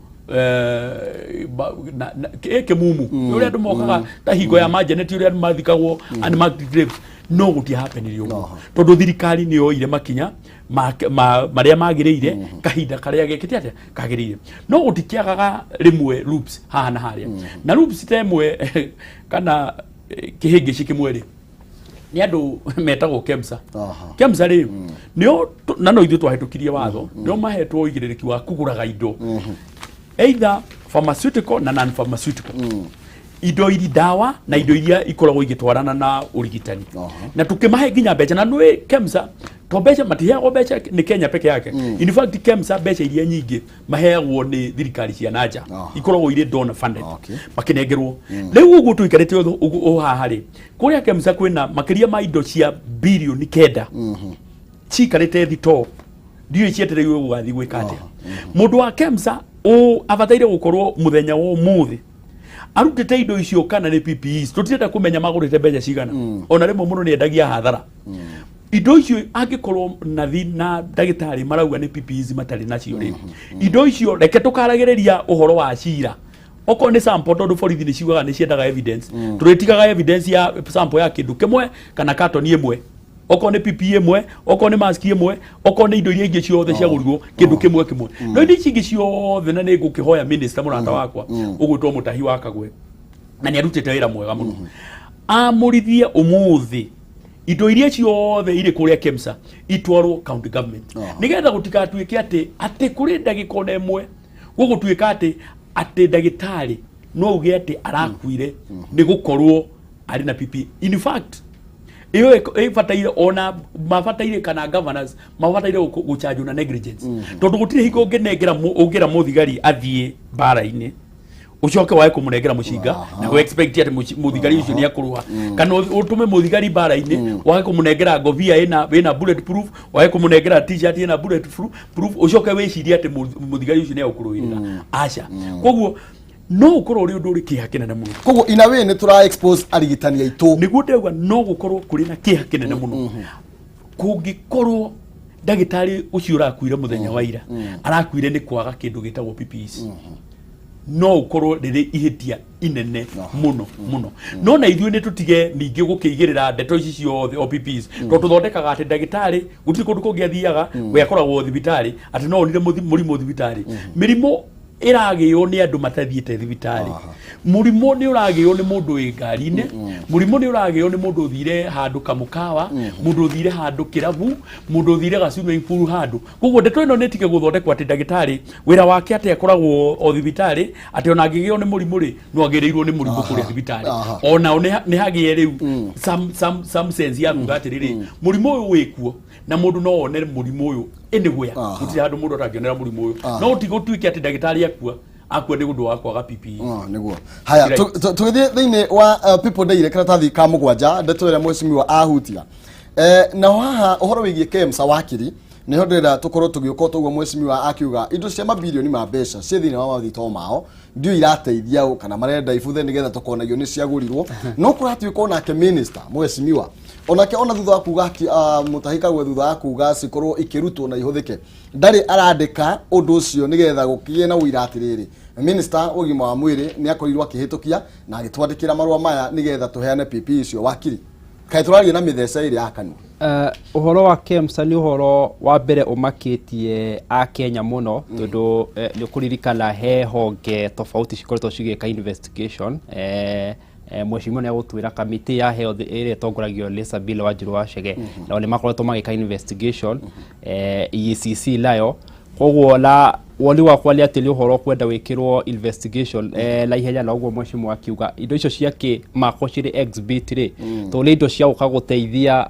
B: kĩmumu ũrĩa andũ mokaga ta hingo ya majeneti, ũrĩa andũ mathikagwo unmarked graves, no gũtiahappenire ũguo tondũ thirikari nĩ yoire makinya marĩa magĩrĩire kahinda karĩa gekĩte atĩa kagĩrĩire. No gũtikĩagaga rĩmwe loops haha na harĩa, na loops ta ĩmwe kana kĩhĩngĩci kĩmwe rĩ, nĩ andũ metagwo KEMSA. KEMSA rĩ, nĩo na no ithuĩ twahĩtũkirie watho, nĩo mahetwo ũigĩrĩrĩki wa kũgũraga indo either pharmaceutical na non pharmaceutical, indo iri ndawa na indo iria ikoragwo igĩtwarana na ũrigitani. Na tukĩmahe nginya mbeca. Na nĩ KEMSA to mbeca matiheagwo mbeca nĩ Kenya peke yake. In fact, KEMSA mbeca iria nyingĩ maheagwo nĩ thirikari cia nanja, ikoragwo irĩ donor funded. Makĩnengerwo rĩu ũguo tũikarĩte ũguo haha rĩ, kũrĩa KEMSA kwĩna makĩria ma indo cia 9 birioni ciikarĩte thitoo, ndiũĩ cietereirwo gũgathiĩ gwĩka atĩa. Mũndũ wa KEMSA ũ abataire gũkorwo mũthenya wa ũmũthĩ arutĩte indo icio, kana nĩ PPEs, tũtirenda kũmenya magũrĩte mbeca cigana. Ona rĩmwe mũndũ nĩ endagia hathara indo icio. Angĩkorwo nathi na ndagĩtarĩ marauga nĩ PPEs matarĩ nacio rĩ, indo icio reke tũkaragĩrĩria ũhoro wa cira. Okorwo nĩ sample, tondũ borithi nĩ ciugaga nĩ ciendaga evidence, tũrĩtigaga evidence ya sample ya kĩndũ kĩmwe kana katoni ĩmwe, okorwo nĩ PPE ĩmwe, okorwo nĩ mask ĩmwe, okorwo nĩ indo iria ingĩ ciothe ciagũrirwo kĩndũ kĩmwe kĩmwe. No indo ici ingĩ ciothe, na nĩ ngũkĩhoya minister mũrata wakwa ũgwĩtwo Mũtahi wa Kagwe, na nĩ arutĩte wĩra mwega mũno, amũrithie ũmũthĩ indo iria ciothe irĩ kũrĩa KEMSA itwarwo county government, nĩgetha gũtigatuĩke atĩ kũrĩ ndagĩka ona ĩmwe gũgũtuĩka atĩ ndagĩtarĩ no uge atĩ arakuire nĩ gũkorwo arĩ na PPE. In fact, ĩyo ĩbataire ona mabataire kana governors mabataire gũchanjwo na negligence, tondũ gũtirĩ hingo ũngĩnengera ũngĩra mũthigari athiĩ mbara-inĩ. Ucoke wae kũmũnengera mũcinga na we expect atĩ mũthigari ũcio nĩ akũrũa, kana ũtũme mũthigari mbara-inĩ, wage kũmũnengera ngobia ĩna bullet proof, wage kũmũnengera T-shirt ĩna bullet proof, ũcoke wĩcirie atĩ mũthigari ũcio nĩ agũkũrũĩrĩra. Aca. Koguo no ũkorwo ũrĩ ũndũ ũrĩ kĩeha kĩnene mũno.
A: Koguo in a way nĩ tũra expose arigitani aitũ.
B: Nĩguo ndauga, no gũkorwo kũrĩ na kĩeha kĩnene mũno kũngĩkorwo ndagĩtarĩ ũcio ũrakuire mũthenya wa ira arakuire nĩ kwaga kĩndũ gĩtagwo PPEs. No ũkorwo rĩrĩ ihĩtia inene mũno mũno. No na ithuĩ nĩ tũtige ningĩ gũkĩigĩrĩra ndeto ici ciothe o PPEs, tondũ tũthondekaga atĩ ndagĩtarĩ gũtirĩ kũndũ kũngĩ athiaga, we akoragwo thibitarĩ, atĩ no onire mũrimũ thibitarĩ. Mĩrimũ ĩragĩo nĩ andũ matathiĩte thibitarĩ. Mũrimũ nĩ ũragĩo nĩ mũndũ wĩ ngari-inĩ, mũrimũ nĩ ũragĩo nĩ mũndũ ũthire handũ kamũkawa, mũndũ ũthire handũ kĩrabu, mũndũ ũthire ga swimming pool handũ. Koguo ndeto ĩno nĩ ĩtige gũthondekwo atĩ ndagĩtarĩ wĩra wake atĩ akoragwo o thibitarĩ, atĩ ona angĩgĩo nĩ mũrimũ rĩ, no agĩrĩirwo nĩ mũrimũ kũrĩa thibitarĩ. Onao nĩ hagĩe rĩu some sense ya kuga atĩrĩrĩ, mũrimũ ũyũ wĩkuo na mũndũ no one mũrimũ ũyũ anywhere. Gũtirĩ handũ mũndũ atangĩonera mũrimũ ũyũ. No ti gũtuĩke atĩ ndagĩtarĩ akua nĩ ũndũ wa kwaga PPE.
A: Ah, nĩguo. Haya, tũgĩthiĩ thĩinĩ wa People Daily, karatathi ka 7, ndeto ĩrĩa mheshimiwa ahutia naho haha, ũhoro wĩgiĩ KEMSA, wakiri, nĩho ndĩrenda tũkorwo tũgĩũka. Toguo mheshimiwa akiuga indo cia mabirioni ma mbeca ciĩ thĩinĩ wa mathito mao ndio irateithia ũ, kana marenda ibuthe nĩgetha tũkonagio nĩ ciagũrirwo. No kũratuĩka onake minister mheshimiwa onake, ona thutha wa kuga Mutahi Kagwe, thutha wa kuga cikorwo ikĩrutwo na ihũthĩke, ndarĩ arandĩka ũndũ ũcio nĩgetha gũkĩgĩe na ũira atĩrĩrĩ, minister wa ũgima wa mwĩrĩ nĩ akorirwo akĩhĩtũkia na agĩtwandĩkĩra marũa maya nĩgetha tũheane PPE icio. Wakiri, kaĩ tũraria na mĩthece ĩrĩa ya kanua?
C: Ũhoro wa KEMSA nĩ ũhoro wa mbere ũmakĩtie akenya mũno, tondũ nĩ ũkũririkana he honge tofauti cikoretwo cigĩka investigation. Mheshimiwa nĩ agũtwĩra kamĩtĩ ya health ĩrĩa ĩtongoragio nĩ Sabina Wanjiru wa Chege nao nĩ makoretwo magĩka investigation, EACC nayo. Koguo na woni wakwa nĩ atĩ nĩ ũhoro kwenda wĩkĩrwo investigation na ihenya, na ũguo mheshimiwa akiuga indo icio ciakĩ mako cirĩ exhibit rĩ, tondũ nĩ indo cia gũka gũteithia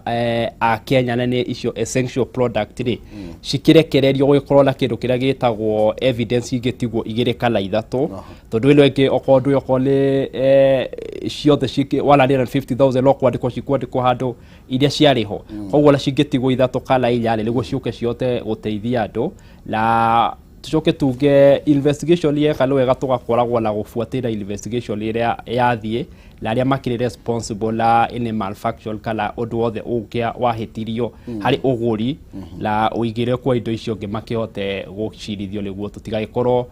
C: akenya na nĩ icio essential product rĩ, cikĩrekererio gũgĩkorwo na kĩndũ kĩrĩa gĩtagwo evidence ingĩtigwo igĩrĩ kana ithatũ, tondũ ĩno ĩngĩ okorwo ndũĩ okorwo nĩ ciothe cikĩ 150,000 no kwandĩkwo cikwandĩkwo handũ iria ciarĩ ho. Koguo ona cingĩtigwo ithatũ kana inya rĩ, nĩguo ciũke cihote gũteithia andũ. Na tucoke tuge investigation yeka nĩ wega tũgakoragwo na gũbuatĩrĩra investigation ĩrĩa yathiĩ na arĩa makĩrĩ responsible na any malfunction kana ũndũ wothe ũngĩa wahĩtirio harĩ ũgũri na ũigĩrĩre kwa indo icio ũngĩ makĩhote gũcirithio, nĩguo tũtigagĩkorwo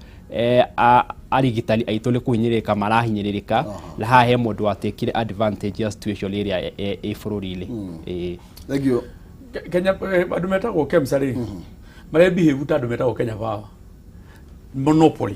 C: arigitani aitũ nĩ kũhinyĩrĩrĩka marahinyĩrĩrĩka, na haha he mũndũ watekire advantage ya situation ĩrĩa ĩ bũrũri-inĩ. Ĩĩ.
A: Thank you.
B: Kenya, andũ metagwo KEMSA rĩ, marĩa behave ta andũ metagwo Kenya Power monopoly.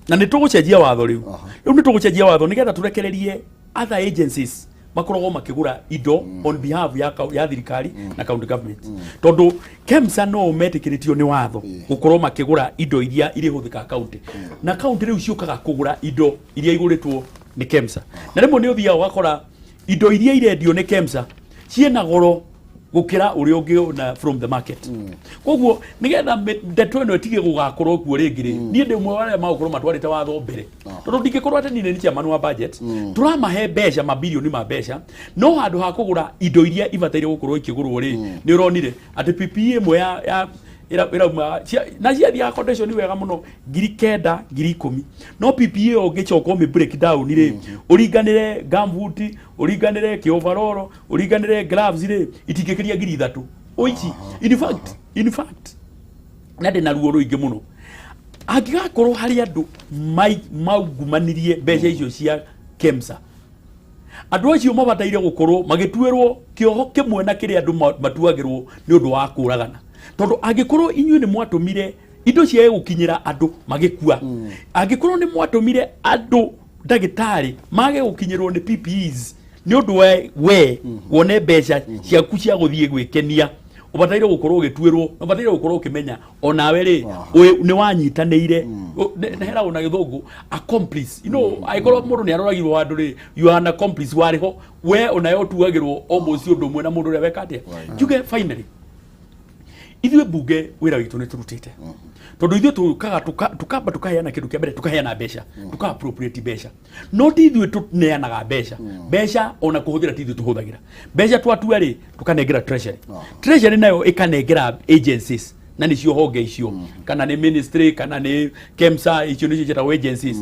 B: Na nĩ tũgũcenjia watho rĩu. Rĩu nĩ tũgũcenjia watho nĩgetha tũrekererie other agencies makoragwo makĩgũra indo on behalf ya thirikari na county government, tondũ KEMSA no metĩkĩrĩtio nĩ watho gũkorwo makĩgũra indo iria irĩhũthĩka county, na county rĩu ciũkaga kũgũra indo iria igũrĩtwo nĩ KEMSA. Na rĩmwe nĩ ũthiaga ũgakora indo iria irendio nĩ KEMSA ciĩna goro gũkĩra ũrĩa ũngĩona from the market. Koguo nĩgetha ndeto ĩno ĩtige gũgakorwo kuo rĩngĩ rĩ, niĩ ndĩ ũmwe wa arĩa magũkorwo matwarĩte watho mbere, tondũ ndingĩkorwo atĩ niĩ nĩ chairman wa budget, tũramahe mbeca, mabirioni ma mbeca, no handũ ha kũgũra indo iria ibataire gũkorwo ikĩgũrwo rĩ, nĩ ũronire atĩ PPE ĩmwe ya ĩrauma na ciathiaga condition wega mũno 9,000, 10,000, no PPE ĩyo ũngĩcoka ũmĩ break down rĩ, ũringanĩre gumboot, ũringanĩre kĩovaroro, ũringanĩre gloves rĩ, itingĩkĩria 3,000 o ici. In fact, na ndĩ na ruo rũingĩ mũno angĩgakorwo harĩ andũ maungumanirie mbeca icio cia KEMSA. Andũ acio mabataire gũkorwo magĩtuĩrwo kĩoho kĩmwe na kĩrĩa andũ matuagĩrwo nĩ ũndũ wa kũragana, tondũ angĩkorwo inyuĩ nĩ mwatũmire indo ciage gũkinyĩra andũ magĩkua, angĩkorwo nĩ mwatũmire andũ ndagĩtarĩ mage gũkinyĩrwo nĩ PPEs nĩ ũndũ we wone mbeca ciaku cia gũthiĩ gwĩkenia, ũbataire gũkorwo ũgĩtuĩrwo, ũbataire gũkorwo ũkĩmenya onawe rĩ nĩ wanyitanĩire. Heragwo na gĩthũngũ accomplice, angĩkorwo mũndũ nĩ aroragirwo handũ rĩ, you are an accomplice, warĩ ho we, onawe ũtuagĩrwo almost ũndũ ũmwe na mũndũ ũrĩa weka atĩa. Njuge finally, Ithuĩ mbunge wĩra witũ nĩ tũrutĩte, tondũ ithuĩ tũkaga tukamba tukaheana kĩndũ kĩa mbere, tukaheana mbeca, tuka appropriate mbeca, no ti ithuĩ tũneanaga mbeca. Mbeca ona kũhũthĩra ti ithuĩ tũhũthagĩra mbeca. Twatua rĩ, tukanengera treasury. Treasury nayo ĩkanengera agencies, na nĩcio honge icio, kana nĩ ministry kana nĩ KEMSA, icio nĩcio ciĩtagwo agencies.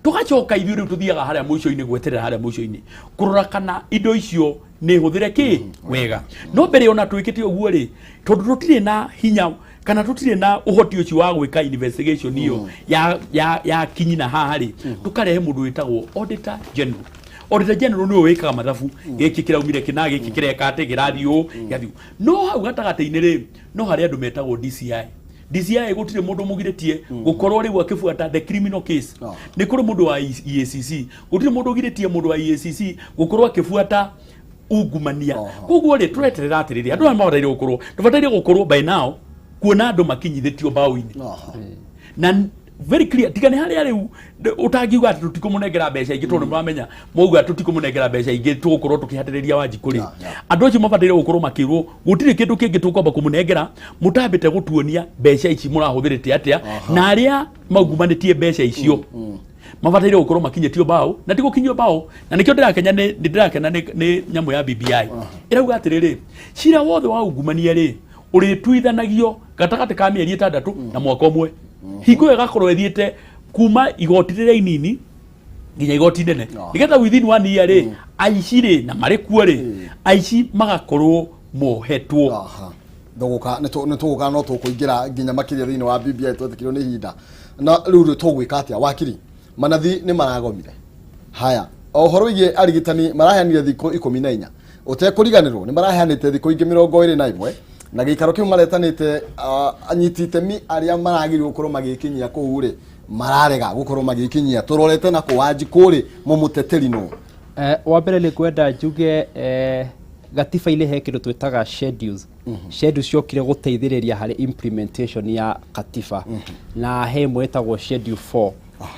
B: Tũgacoka ithuĩ rĩu tũthiaga harĩa mũico-inĩ, gweterera harĩa mũico-inĩ kũrora kana indo icio nĩ hũthĩre kĩ wega. No mbere ona twĩkĩte ũguo rĩ, tondũ tũtirĩ na hinya kana tũtirĩ na ũhoti ũcio wa gwĩka investigation iyo ya kinyi na haha rĩ, tũkarehe mũndũ wĩtagwo auditor general. Auditor general nĩwe wĩkaga mathabu, gĩkĩ kĩraumire kĩna, gĩkĩ kĩreka atĩ, kĩrathiĩ ũũ, kĩrathiĩ ũũ. No hau gatagatĩ-inĩ rĩ, no harĩ andũ metagwo DCI. DCI gũtirĩ mũndũ mũgirĩtie gũkorwo rĩu akĩbuata the criminal case. Nĩ kũrĩ mũndũ wa EACC, gũtirĩ mũndũ ũgirĩtie mũndũ wa EACC gũkorwo akĩbuata ungumania. Koguo rĩ, tũreterera atĩrĩrĩ, andũ aya mabataire gũkorwo, tũbataire gũkorwo by now kuona andũ makinyithĩtio mbaũ-inĩ na very clear, tiga nĩ harĩa rĩu ũtangiuga atĩ tũtikũmũnengera mbeca ingĩ, tondũ nĩmamenya mauga tũtikũmũnengera mbeca ingĩ, tũgũkorwo tũkĩhatĩrĩria Wanjikũ rĩ. Andũ acio mabataire gũkorwo makĩrwo gũtirĩ kĩndũ kĩngĩ tũkwamba kũmũnengera mũtambĩte gũtuonia mbeca ici mũrahũthĩrĩte atĩa, na arĩa maungumanĩtie mbeca icio mabataire gũkorwo makinyĩtio mbaũ, na ti gũkinyio mbaũ. Na nĩkĩo ndĩrakenya nĩ ndĩrakena nĩ nyamũ ya BBI ĩrauga atĩrĩrĩ, cira wothe wa ungumania rĩ, ũrĩtuithanagio gatagatĩ ka mĩeri 6 na mwaka 1, hingo ĩyo ĩgakorwo ĩthiĩte kuma igoti rĩrĩa inini nginya igoti inene, nĩgetha within one year rĩ, aici rĩ, na marĩ kuo rĩ, aici magakorwo mohetwo.
A: Aha. Ndũgũka nĩ tũgũka, no tũkũingĩra nginya makĩria thĩinĩ wa BBI twetĩkĩrio nĩ ihinda. Na rĩu rĩ, tũgwĩka atĩa, wakiri? Manathi nĩ maragomire. Haya, o ũhoro wĩgiĩ arigitani, maraheanire thikũ 14, ũtekũriganĩrwo nĩ maraheanĩte thikũ ingĩ 21, na gĩikaro kĩu maretanĩte, anyiti itemi arĩa maragĩrĩirwo gũkorwo magĩkinyia kũu rĩ, mararega gũkorwo magĩkinyia. Tũrorete na kũ, Wanjikũ rĩ, mũmũteteri nũ?
C: Wa mbere nĩ ngwenda njuge, gatiba-inĩ he kĩndũ twĩtaga schedules. Schedules ciokire gũteithĩrĩria harĩ implementation ya katiba, na he ĩmwe ĩtagwo schedule 4,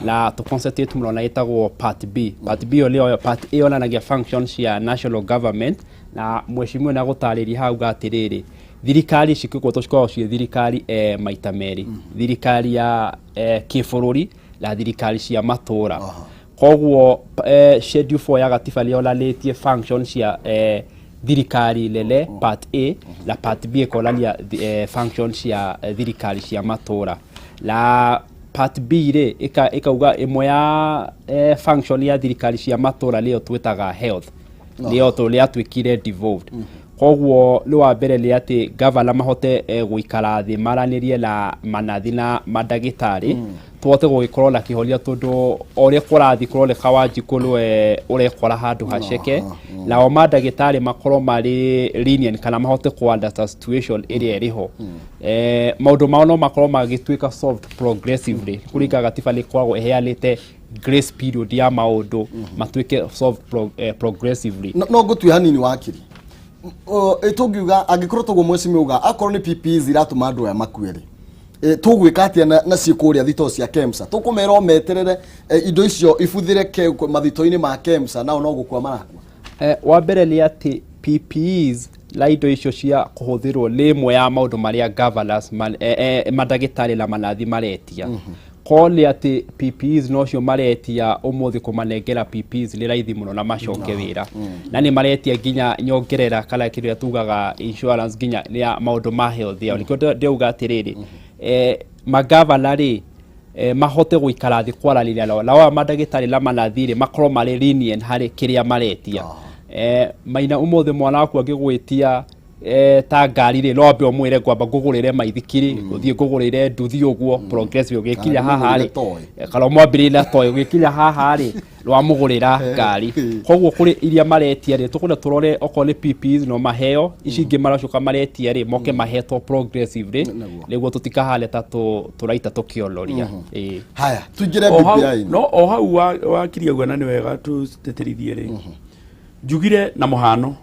C: na tũ concentrate mũno na ĩtagwo part B. Part B ĩyo nĩyo, part A yonanagia functions cia national government, na mheshimiwa na gũtarĩria hau atĩrĩrĩ, thirikari cikĩgwetwo cikoragwo ciĩ thirikari maita merĩ, thirikari ya kĩbũrũri na thirikari cia matũra. Koguo schedule 4 ya gatiba nĩ yonanĩtie function cia thirikari nene, part A, na part B ĩkonania function cia thirikari cia matũra. Na part B rĩ, ĩkauga ĩmwe ya function ya thirikari cia matũra nĩyo twĩtaga health, nĩyo tondũ nĩ yatuĩkire devolved. Koguo nĩ wa mbere nĩ atĩ gavana mahote gũikara thĩ maranĩrie na manathi na mandagĩtarĩ, tũhote gũgĩkorwo na kĩhonia, tondũ o ũrĩa kũrathiĩ kũroneka Wanjikũ nĩwe ũrekora handũ haceke, nao mandagĩtarĩ makorwo marĩ lenient kana mahote kũ understand situation ĩrĩa ĩrĩho. Maũndũ mao no makorwo magĩtuĩka solved progressively kũringana gatiba nĩ ĩkoragwo ĩheanĩte grace period ya maũndũ matuĩke solved progressively.
A: No ngũtue hanini, wakiri. Ĩ tũngiuga angĩkorwo toguo mheshimiwa uga, akorwo nĩ PPEs iratũma andũ aya makue rĩ, tũgwĩka atĩa na ciĩ kũrĩa thitoo cia KEMSA? Tũkũmera o meterere indo icio ibuthĩre mathito-inĩ ma KEMSA, nao no gũkua marakua?
C: Wa mbere nĩ atĩ PPEs na indo icio cia kũhũthĩrwo nĩ ĩmwe ya maũndũ marĩa governors mandagĩtarĩ na manathi maretia. Korwo nĩ atĩ PPEs nocio maretia ũmũthĩ, kũmanengera PPEs nĩ raithi mũno na macoke wĩra. Na nĩ maretia nginya nyongerera kana kĩrĩa tugaga insurance nginya ya maũndũ ma health yao. Nĩkĩo ndĩrauga atĩrĩrĩ, magavana rĩ, mahote gũikara thĩ kwaranĩria nao, nao aya mandagĩtarĩ na manathi rĩ, makorwo marĩ lenient harĩ kĩrĩa maretia. Maina ũmũthĩ mwana waku angĩgwĩtia ta ngari rĩ, no ambe ũmwĩre ngwamba ngũgũrĩre maithikiri, ũthiĩ ngũgũrĩre nduthi, ũguo progressive ũgĩkinya haha rĩ.
A: Ndũmũgũrĩre toy.
C: Kana ũmwambĩrĩrie na toy, ũgĩkinya haha rĩ, wamũgũrĩra ngari. Koguo kũrĩ iria maretia rĩ, tũkwenda tũrore okorwo nĩ PPEs no maheo, ici ingĩ maracoka maretia rĩ, moke mahetwo progressively, nĩguo tũtikahane ta tũraita tũkĩonoria. Ĩĩ.
A: Haya, tuingĩre
B: O hau
A: BBI-inĩ.
B: No o hau wakiria uga na nĩ wega tũtĩtĩrithie rĩ, njugire na mũhano,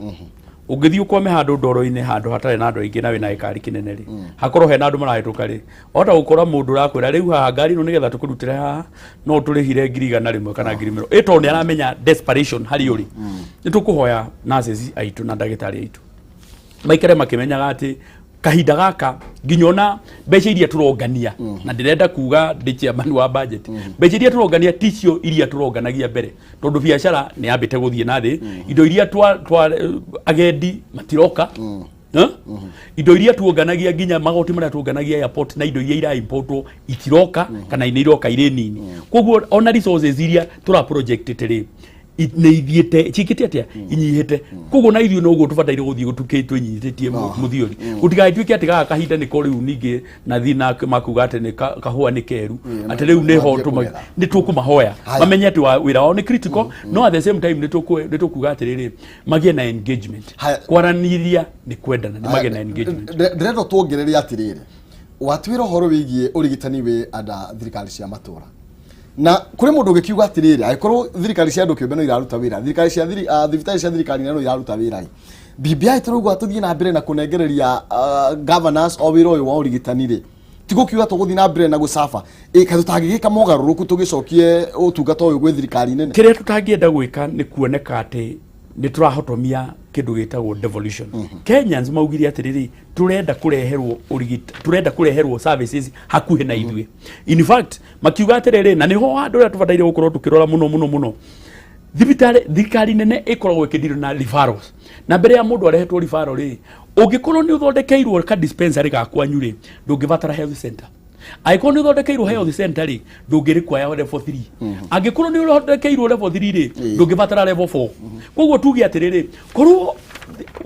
B: ũngĩthiĩ ũkwame handũ ndoro-inĩ, handũ hatarĩ na andũ aingĩ, na wĩna gĩkari kĩnene rĩ, hakorwo hena andũ marahĩtũka rĩ, wahota gũkora mũndũ ũrakwĩra rĩu haha ngari ĩno nĩgetha tũkũrutĩre haha no ũtũrĩhire 100,000 kana 20,000, ĩ tondũ nĩ aramenya desperation harĩ ũrĩ. Nĩ tũkũhoya nurses aitũ na ndagĩtarĩ aitũ maikare makĩmenyaga atĩ kahinda gaka Nginya ona mbeca iria tũrongania, na ndĩrenda kuga ndĩ chairman wa budget, mbeca iria tũrongania ticio iria tũronganagia mbere, tondũ biacara nĩ yambĩte gũthiĩ na thĩ, indo iria twa agendi matiroka. Huh? Indo iria tuonganagia, nginya magoti marĩa tuonganagia airport na indo iria iraimportwo itiroka kana nĩ iroka irĩ nini. Koguo ona resources iria tũra project rĩ, nĩ ithiĩte cikĩte atĩa, inyihĩte. Koguo na ithuĩ noguo tũbataire gũthiĩ gũtukĩ twĩnyitĩtie mũthiori, gũtigagĩtuĩke atĩ gaka kahinda nĩko rĩu ningĩ nathi na makuga atĩ nĩ kahũa nĩ keru, atĩ rĩu nĩho
A: Mathiĩ kũgetha.
B: Nĩ tũkũmahoya
A: Haya.
B: mamenye atĩ wĩra wao nĩ critical, no at the same time nĩ tũkuga atĩrĩrĩ, magĩe na engagement.
A: Haya.
B: Kwaranĩria nĩ kwendana, nĩ magĩe na engagement.
A: Ndĩrenda tuongerere atĩrĩrĩ, watwĩra ũhoro wĩgiĩ ũrigitani wĩ anda thirikari cia matũra, na kũrĩ mũndũ ũngĩkiuga atĩrĩrĩ, angĩkorwo thirikari cia andũ kĩũmbe no iraruta wĩra, thirikari cia thibitarĩ cia thirikari no iraruta wĩra rĩ, BBI tũrauga tũthiĩ na mbere na kũnengereria governors o wĩra ũyũ wa ũrigitani rĩ, ti gũkiuga tũgũthiĩ na mbere na gũcaba ĩ, kaĩ tũtangĩgĩka mogarũrũku tũgĩcokie ũtungata ũyũ gwĩ thirikari nene?
B: Kĩrĩa tũtangĩenda gwĩka nĩ kuoneka atĩ nĩ tũrahotomia kĩndũ gĩtagwo devolution. Kenyans maugire atĩrĩrĩ, tũrenda kũreherwo ũrigit, tũrenda kũreherwo services hakuhĩ na ithuĩ. In fact, makiuga atĩrĩrĩ, na nĩho handũ ũrĩa tũbataire gũkorwo tũkĩrora mũno mũno mũno, thibitarĩ thirikari nene ĩkoragwo ĩkĩdeal na referrals, na mbere ya mũndũ arehetwo referral rĩ, ũngĩkorwo nĩ ũthondekeirwo ka dispensary ga kwanyu rĩ, ndũngĩbatara health center. Angĩkorwo nĩ ũthondekeirwo health center rĩ, ndũngĩ require level 3. Angĩkorwo nĩ ũthondekeirwo level 3 rĩ, ndũngĩbatara level 4. Koguo tuge atĩrĩrĩ, korwo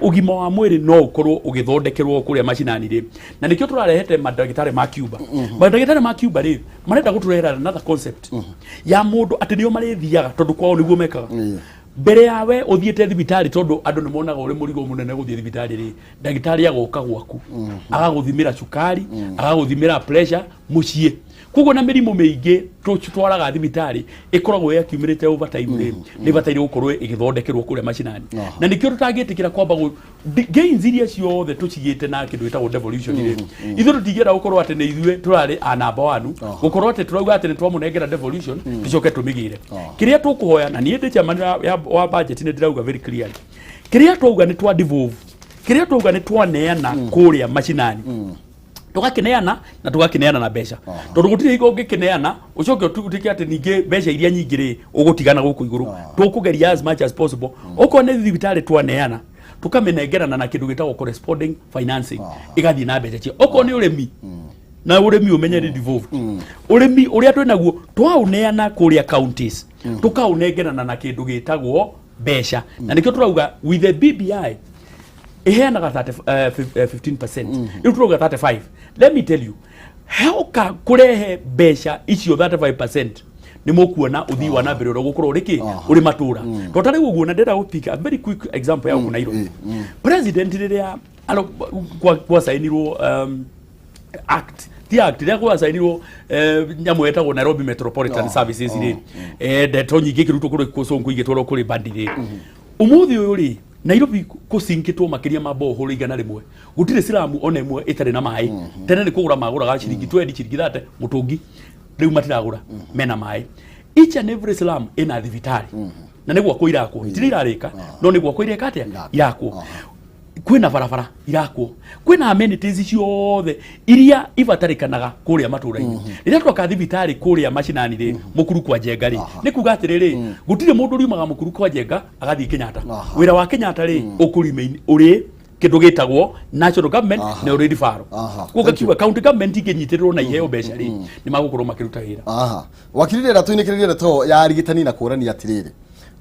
B: ũgima wa mwĩrĩ no ũkorwo ũgĩthondekerwo kũrĩa macinani rĩ, na nĩkĩo tũrarehete mandagĩtarĩ ma Cuba. Mandagĩtarĩ ma Cuba rĩ, marenda gũtũrehera another concept ya mũndũ atĩ nĩo marĩthiaga, tondũ kwao nĩguo mekaga. Mbere ya we ũthiĩte thibitarĩ, tondũ andũ nĩ monaga ũrĩ mũrigo mũnene gũthiĩ thibitarĩ rĩ, ndagĩtarĩ agoka gwaku, agagũthimĩra cukari, agagũthimĩra pressure mũciĩ. Koguo na mĩrimũ mĩingĩ tũtwaraga thibitarĩ ĩkoragwo yakiumĩrĩte over time rĩ, nĩ ĩbataire gũkorwo ĩgĩthondekerwo kũrĩa macinani. Na nĩkĩo tũtangĩtĩkĩra kwamba gains iria ciothe tũcigĩte na kĩndũ gĩtagwo devolution rĩ, ithuĩ tũtingĩenda gũkorwo atĩ nĩ ithuĩ tũrarĩ a number one, gũkorwo atĩ tũrauga atĩ nĩ twamũnengera devolution, tũcoke tũmĩgĩre. Kĩrĩa tũkũhoya, na niĩ ndĩ chairman wa budget, nĩ ndĩrauga very clearly, kĩrĩa twauga nĩ twa devolve, kĩrĩa twauga nĩ twaneana kũrĩa macinani, tũgakĩneana na tũgakĩneana na mbeca, tondũ gũtirĩ hingo ũngĩkĩneana ũcoke ũtuĩke atĩ ningĩ mbeca iria nyingĩ rĩ ũgũtigana gũkũ igũrũ. Tũkũgeria as much as possible, okorwo nĩ thibitarĩ twaneana, tũkamĩnengerana na kĩndũ gĩtagwo corresponding financing, ĩgathiĩ na mbeca cio. Okorwo nĩ ũrĩmi, na ũrĩmi ũmenye nĩ devolved, ũrĩmi ũrĩa twĩ naguo twaũneana kũrĩa counties, tũkaũnengerana na kĩndũ gĩtagwo mbeca. Na nĩkĩo tũrauga with the BBI iheanaga 30, 15%, rĩu tũrauga 35. Let me tell you, hoka kũrehe mbeca icio 35%, nĩ mũkuona ũthii wa na mbere ũrĩa ũgũkorwo ũrĩ kĩ ũrĩ matũra. Tondũ ta rĩu ũguo, na ndĩrenda gũpick a very quick example ya gũkũ Nairobi. President rĩrĩa gwacainirwo act, ti act, rĩrĩa gwacainirwo nyamũ ĩtagwo Nairobi Metropolitan Services rĩ, ndeto nyingĩ ikĩrutwo kũrĩ kũcũngũ igĩtwarwo kũrĩ bandi rĩ, ũmũthĩ ũyũ rĩ, Nairobi kũcinkĩtwo makĩria ma borehole 100, gũtirĩ slum ona ĩmwe ĩtarĩ na maĩ. Tene nĩ kũgũra magũraga ciringi 20, ciringi 30 mũtũngi, rĩu matiragũra, mena maĩ. Each and every slum ĩna thibitarĩ, na nĩ gwakwo irakwo, itirĩ irarĩka, no nĩ gwakwo ireka atĩa, irakwo. Kwĩna barabara irakwo, kwĩna amenities ciothe iria ibatarĩkanaga kũrĩa matũra-inĩ. Rĩrĩa twaka thibitarĩ kũrĩa macinani rĩ, Mũkuru kwa Njenga rĩ, nĩ kuga atĩrĩrĩ, gũtirĩ mũndũ ũriumaga Mũkuru kwa Njenga agathiĩ Kenyatta. Wĩra wa Kenyatta rĩ, ũkũremain ũrĩ kĩndũ gĩtagwo national government na ũrĩ referral. Koguo ngakiuga county government ingĩnyitĩrĩrwo na iheo mbeca rĩ, nĩ magũkorwo makĩruta wĩra.
A: Aha, wakiri, rĩrĩa tũinĩkĩrĩrie ndeto ya arigitani na kũrania atĩrĩrĩ,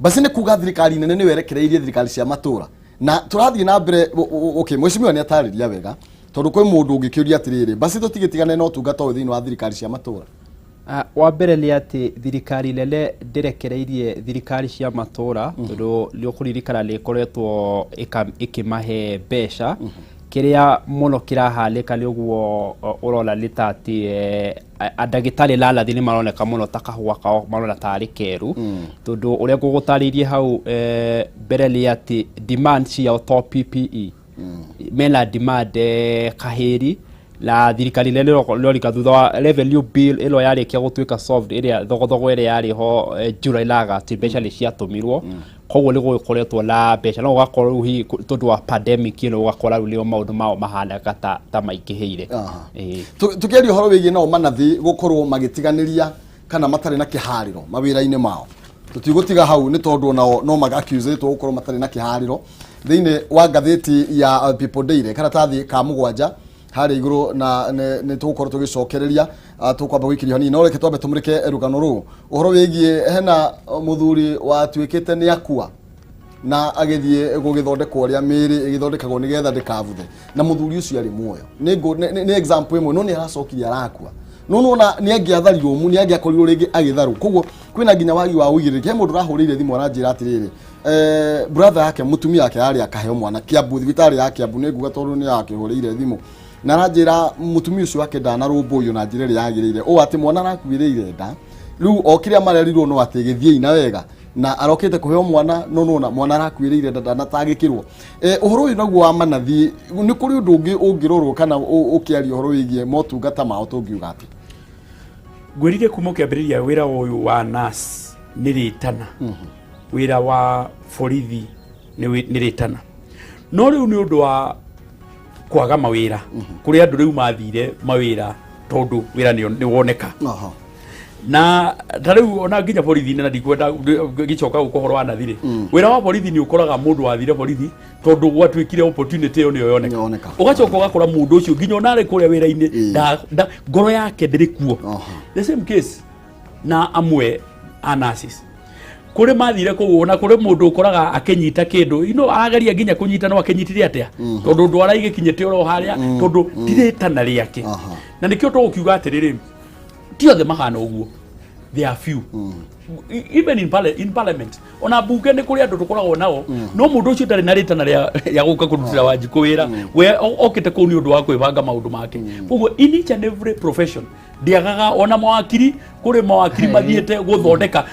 A: basi nĩ kuga thirikari nene nĩyo ĩrekereirie thirikari cia matũra na tũrathiĩ na mbere. Okay, mheshimiwa nĩ atarĩria wega, tondũ kwĩ mũndũ ũngĩkĩũria atĩrĩrĩ, basi tũtigĩtigane na ũtungata ũyũ thĩinĩ wa thirikari cia matũra?
C: Wa mbere nĩ atĩ thirikari nene ndĩrekereirie thirikari cia matũra, tondũ nĩ ũkũririkana nĩ ĩkoretwo ĩkĩmahe mbeca. Kĩrĩa mũno kĩrahanĩka nĩ ũguo ũrona nĩ ta atĩ ndagĩtarĩ na nathi nĩ maroneka mũno ta kahũa kao marona tarĩ keru, tondũ ũrĩa ngũgũtarĩirie hau mbere nĩ atĩ demand ciao to PPE, mena demand kahĩri na thirikari nene nĩrorika thutha wa revenue bill ĩno yarĩkia gũtuĩka solved, ĩrĩa thogothogo ĩrĩa yarĩ ho July na August, mbeca nĩ ciatũmirwo. Koguo nĩ gũgĩkoretwo na mbeca, no ũgakorwo rĩu hihi tondũ wa pandemic ĩno, ũgakora rĩu nĩo maũndũ mao mahanaga ta maingĩhĩire. Ĩĩ.
A: Tũkĩaria ũhoro wĩgiĩ nao manathi gũkorwo magĩtiganĩria kana matarĩ na kĩharĩro mawĩra-inĩ mao, tũtigũtiga hau nĩ tondũ nao no magaccusĩtwo gũkorwo matarĩ na kĩharĩro. Thĩinĩ wa ngathĩti ya People Daily, karatathi ka 7 harĩa igũrũ, na nĩ tũgũkorwo tũgĩcokereria. Tũkwamba gũikĩria hanini, no reke twambe tũmũrĩke rũgano rũũ, ũhoro wĩgiĩ hena mũthuri watuĩkĩte nĩ akua na agĩthiĩ gũgĩthondekwo ũrĩa mĩĩrĩ ĩgĩthondekagwo nĩgetha ndĩkabuthe, na mũthuri ũcio arĩ muoyo. Nĩ example ĩmwe, no nĩ aracokire arakua, no nona nĩ angĩatharirwo mu nĩ angĩakorirwo rĩngĩ agĩtharwo. Koguo kwĩna nginya wagi wa ũigĩrĩrĩki. He mũndũ ũrahũrĩire thimũ aranjĩra atĩrĩrĩ, brother yake, mũtumia wake arĩ akaheo mwana Kiambu, thibitarĩ ya Kiambu, nĩ nguga tondũ nĩ akĩhũrĩire thimũ na aranjĩra mũtumia ũcio wake ndanarũmbũiyo na njĩra ĩrĩa yagĩrĩire, ũũ atĩ mwana arakuĩrĩire nda. Rĩu o kĩrĩa marerirwo no atĩ gĩthiĩi na wega, na arokĩte kũheo mwana, no nona mwana arakuĩrĩire nda, ndanatangĩkĩrwo. Ũhoro ũyũ naguo wa manathi, nĩ kũrĩ ũndũ ũngĩ ũngĩrorwo kana ũkĩaria ũhoro wĩgiĩ motungata mao, tũngiuga atĩ
B: Ngwĩrire kuma ũkĩambĩrĩria, wĩra ũyũ wa nurse nĩ rĩtana, wĩra wa borithi nĩ rĩtana, no rĩu nĩ ũndũ wa kwaga mawĩra, kũrĩ andũ rĩu mathire mawĩra tondũ wĩra nĩ woneka. Na ta rĩu ona nginya borithi-inĩ, na ndikwenda gĩcoka gũka ũhoro wa nathi rĩ, wĩra wa borithi nĩ ũkoraga mũndũ wathire borithi tondũ gwatuĩkire opportunity ĩyo nĩyo yoneka.
A: Yoneka.
B: Ũgacoka ũgakora mũndũ ũcio nginya ona arĩ kũrĩa wĩra-inĩ, ngoro yake ndĩrĩ kuo. The same case na amwe a nurses, kũrĩ mathire kũu, ona kũrĩ mũndũ ũkoraga akĩnyita kĩndũ arageria nginya kũnyita, no akĩnyitire atĩa, tondũ ndwara igĩkinyĩte oro harĩa, tondũ ti rĩtana rĩake. Na nĩkĩo tũgũkiuga atĩrĩrĩ, ti othe mahana ũguo, they are few. Even in parliament, ona mbunge, nĩ kũrĩ andũ tũkoragwo nao, no mũndũ ũcio ndarĩ na rĩtana rĩa gũka kũrutĩra Wanjikũ wĩra, we okĩte kũu nĩ ũndũ wa kwĩbanga maũndũ make. Koguo in each and every profession ndiagaga, ona mawakiri, kũrĩ mawakiri mathiĩte gũthondeka,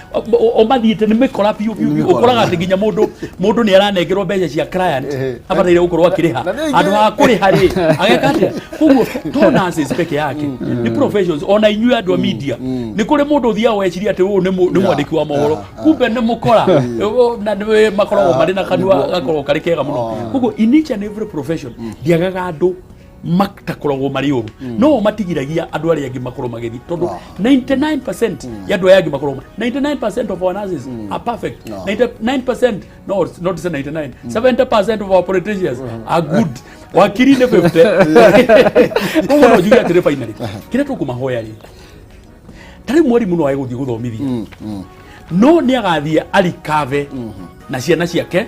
B: o mathiĩte nĩ mĩkora biũ biũ biũ.
A: Mĩkora.
B: Ũkoraga atĩ nginya mũndũ nĩ aranengerwo mbeca cia client abataire gũkorwo akĩrĩha.
A: Na nĩ
B: Handũ ha kũrĩha rĩ, ageka atĩa? Koguo to nurses peke yake, nĩ professions, ona inyuĩ andũ a media, nĩ kũrĩ mũndũ ũthiaga weciria atĩ ũyũ nĩ mwandĩki wa mohoro, kumbe nĩ mũkora. Na nĩ makoragwo marĩ na kanua gakoragwo karĩ kega mũno. Koguo in each and every profession ndiagaga andũ matakoragwo marĩ ũru, no matigiragia andũ arĩa angĩ makorwo magĩthiĩ, tondũ 99% ya andũ aya angĩ makoragwo, 99% of our nurses are perfect, 99%, no, not say 99, 70% of our politicians are good, wakiri nĩ 50. Koguo no njuge atĩrĩ, finally, kĩrĩa tũkũmahoya rĩ, ta rĩu mwarimũ no age gũthiĩ gũthomithia, no nĩ agathiĩ arikave na ciana ciake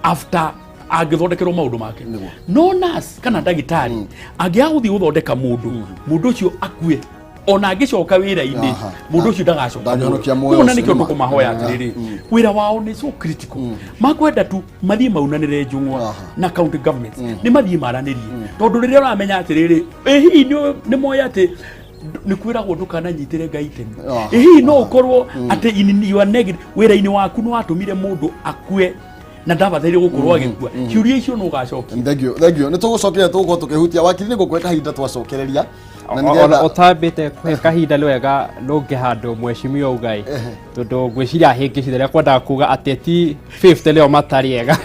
B: after angĩthondekerwo maũndũ make. No nurse kana ndagĩtarĩ angĩaga gũthiĩ gũthondeka mũndũ, mũndũ ũcio akue, ona angĩcoka wĩra-inĩ, mũndũ ũcio ndagacoka.
A: Ndangĩhonokia muoyo
B: Koguo na
A: ũcio,
B: nĩkĩo
A: nĩma.
B: tũkũmahoya atĩrĩrĩ, wĩra wao nĩ so critical, makwenda tu mathiĩ maunanĩre njũng'wa na county governments, nĩ mathiĩ maranĩrie, tondũ rĩrĩa ũramenya atĩrĩrĩ, ĩ hihi nĩ moĩ atĩ nĩ kwĩragwo ndũkananyitĩre Ngai itemi. Ĩ hihi no ũkorwo atĩ in your negative wĩra-inĩ waku nĩ watũmire mũndũ akue na ndabataire gũkorwo agĩkua? Ciũria icio no ũgacokia.
A: Thank you, thank you. Nĩ tũgũcokeria, tũgũkorwo tũkĩhutia wakiri, nĩ ngũkũhe kahinda twacokereria na
C: Ona
A: nĩgetha
C: ũtambĩte kũhe kahinda, nĩ wega nũnge handũ mheshimiwa ugai, tondũ ngwĩciria hĩngĩ ciothe rĩa kwendaga kuga ateti 50 nĩo matarĩ ega.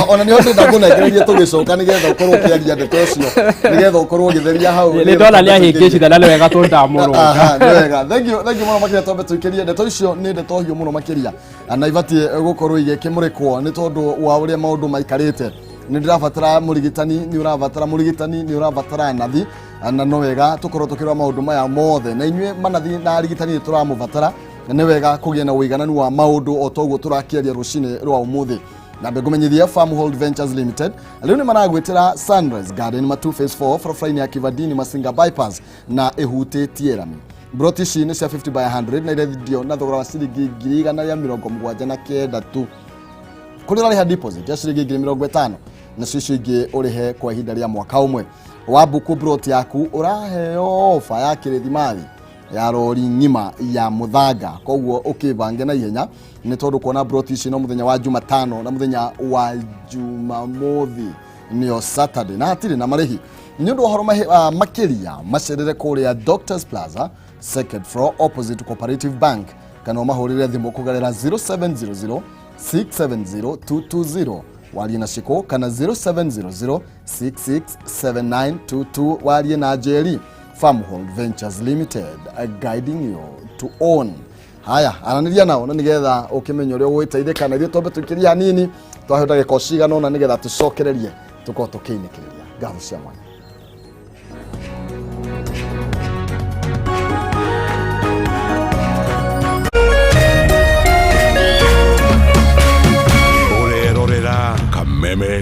A: Ona nĩho ndĩrenda ngũnengererie tũgĩcoka, nĩgetha ũkorwo ũkĩaria ndeto ũcio, nĩgetha ũkorwo ũgĩtheria hau.
C: Nĩ ndona nĩ ahĩngĩcithia, na nĩ wega tondamũrũnga.
A: Aha, nĩ wega, thank you, thank you mũno makĩria. Twambe tũikĩrie ndeto icio, nĩ ndeto hiũ mũno makĩria na ibatiĩ gũkorwo igĩkĩmũrĩkwo nĩ tondũ wa ũrĩa maũndũ maikarĩte. Nĩ ndĩrabatara mũrigitani, nĩ ũrabatara mũrigitani, nĩ ũrabatara nathi, na no wega tũkorwo tũkĩrora maũndũ maya mothe. Na inyuĩ manathi na arigitani nĩ tũramũbatara, na nĩ wega kũgĩa na ũigananu wa maũndũ o toguo tũrakĩaria rũcinĩ rwa ũmũthĩ. Na mbengũmenyithia Farmhold Ventures Limited rĩu nĩ maragwĩtĩra Sunrise Garden Matu Phase 4, barabara-inĩ ya Kivandini Masinga Bypass, na ĩhutĩtie rami. Broti ici nĩ cia 50 by 100 na irendio na thogora wa ciringi 179,000 tu, kũrĩa ũrarĩha deposit ya ciringi 50,000, nacio icio ingĩ ũrĩhe kwa ihinda rĩa mwaka ũmwe. Wambuku broti yaku, ũraheo ofa ya kĩrĩthimathi ya rori ng'ima ya mũthanga. Koguo ũkĩbange na ihenya, nĩ tondũ kuona broti ici no mũthenya wa Jumatano na mũthenya wa Jumamothi, nĩyo Saturday, na hatirĩ na marĩhi. Nĩ ũndũ wa ũhoro makĩria, macerere kũrĩa Doctors Plaza, second floor, opposite Cooperative Bank, kana ũmahũrĩre thimũ kũgerera 0700. 670 220 warie na Shiko kana 0700 667922 warie na Njeri. Farmhold Ventures Limited, guiding you to own. Haya, aranĩria nao na nĩgetha ũkĩmenye ũrĩa ũgũgĩteithĩka, na ithuĩ twambe tũikĩrie hanini twaheo ndagĩka o cigana ũna nĩgetha tũcokererie tũkorwo tũkĩinĩkĩrĩria. Ngatho cia mwanya.
D: Ũrerorera Kameme.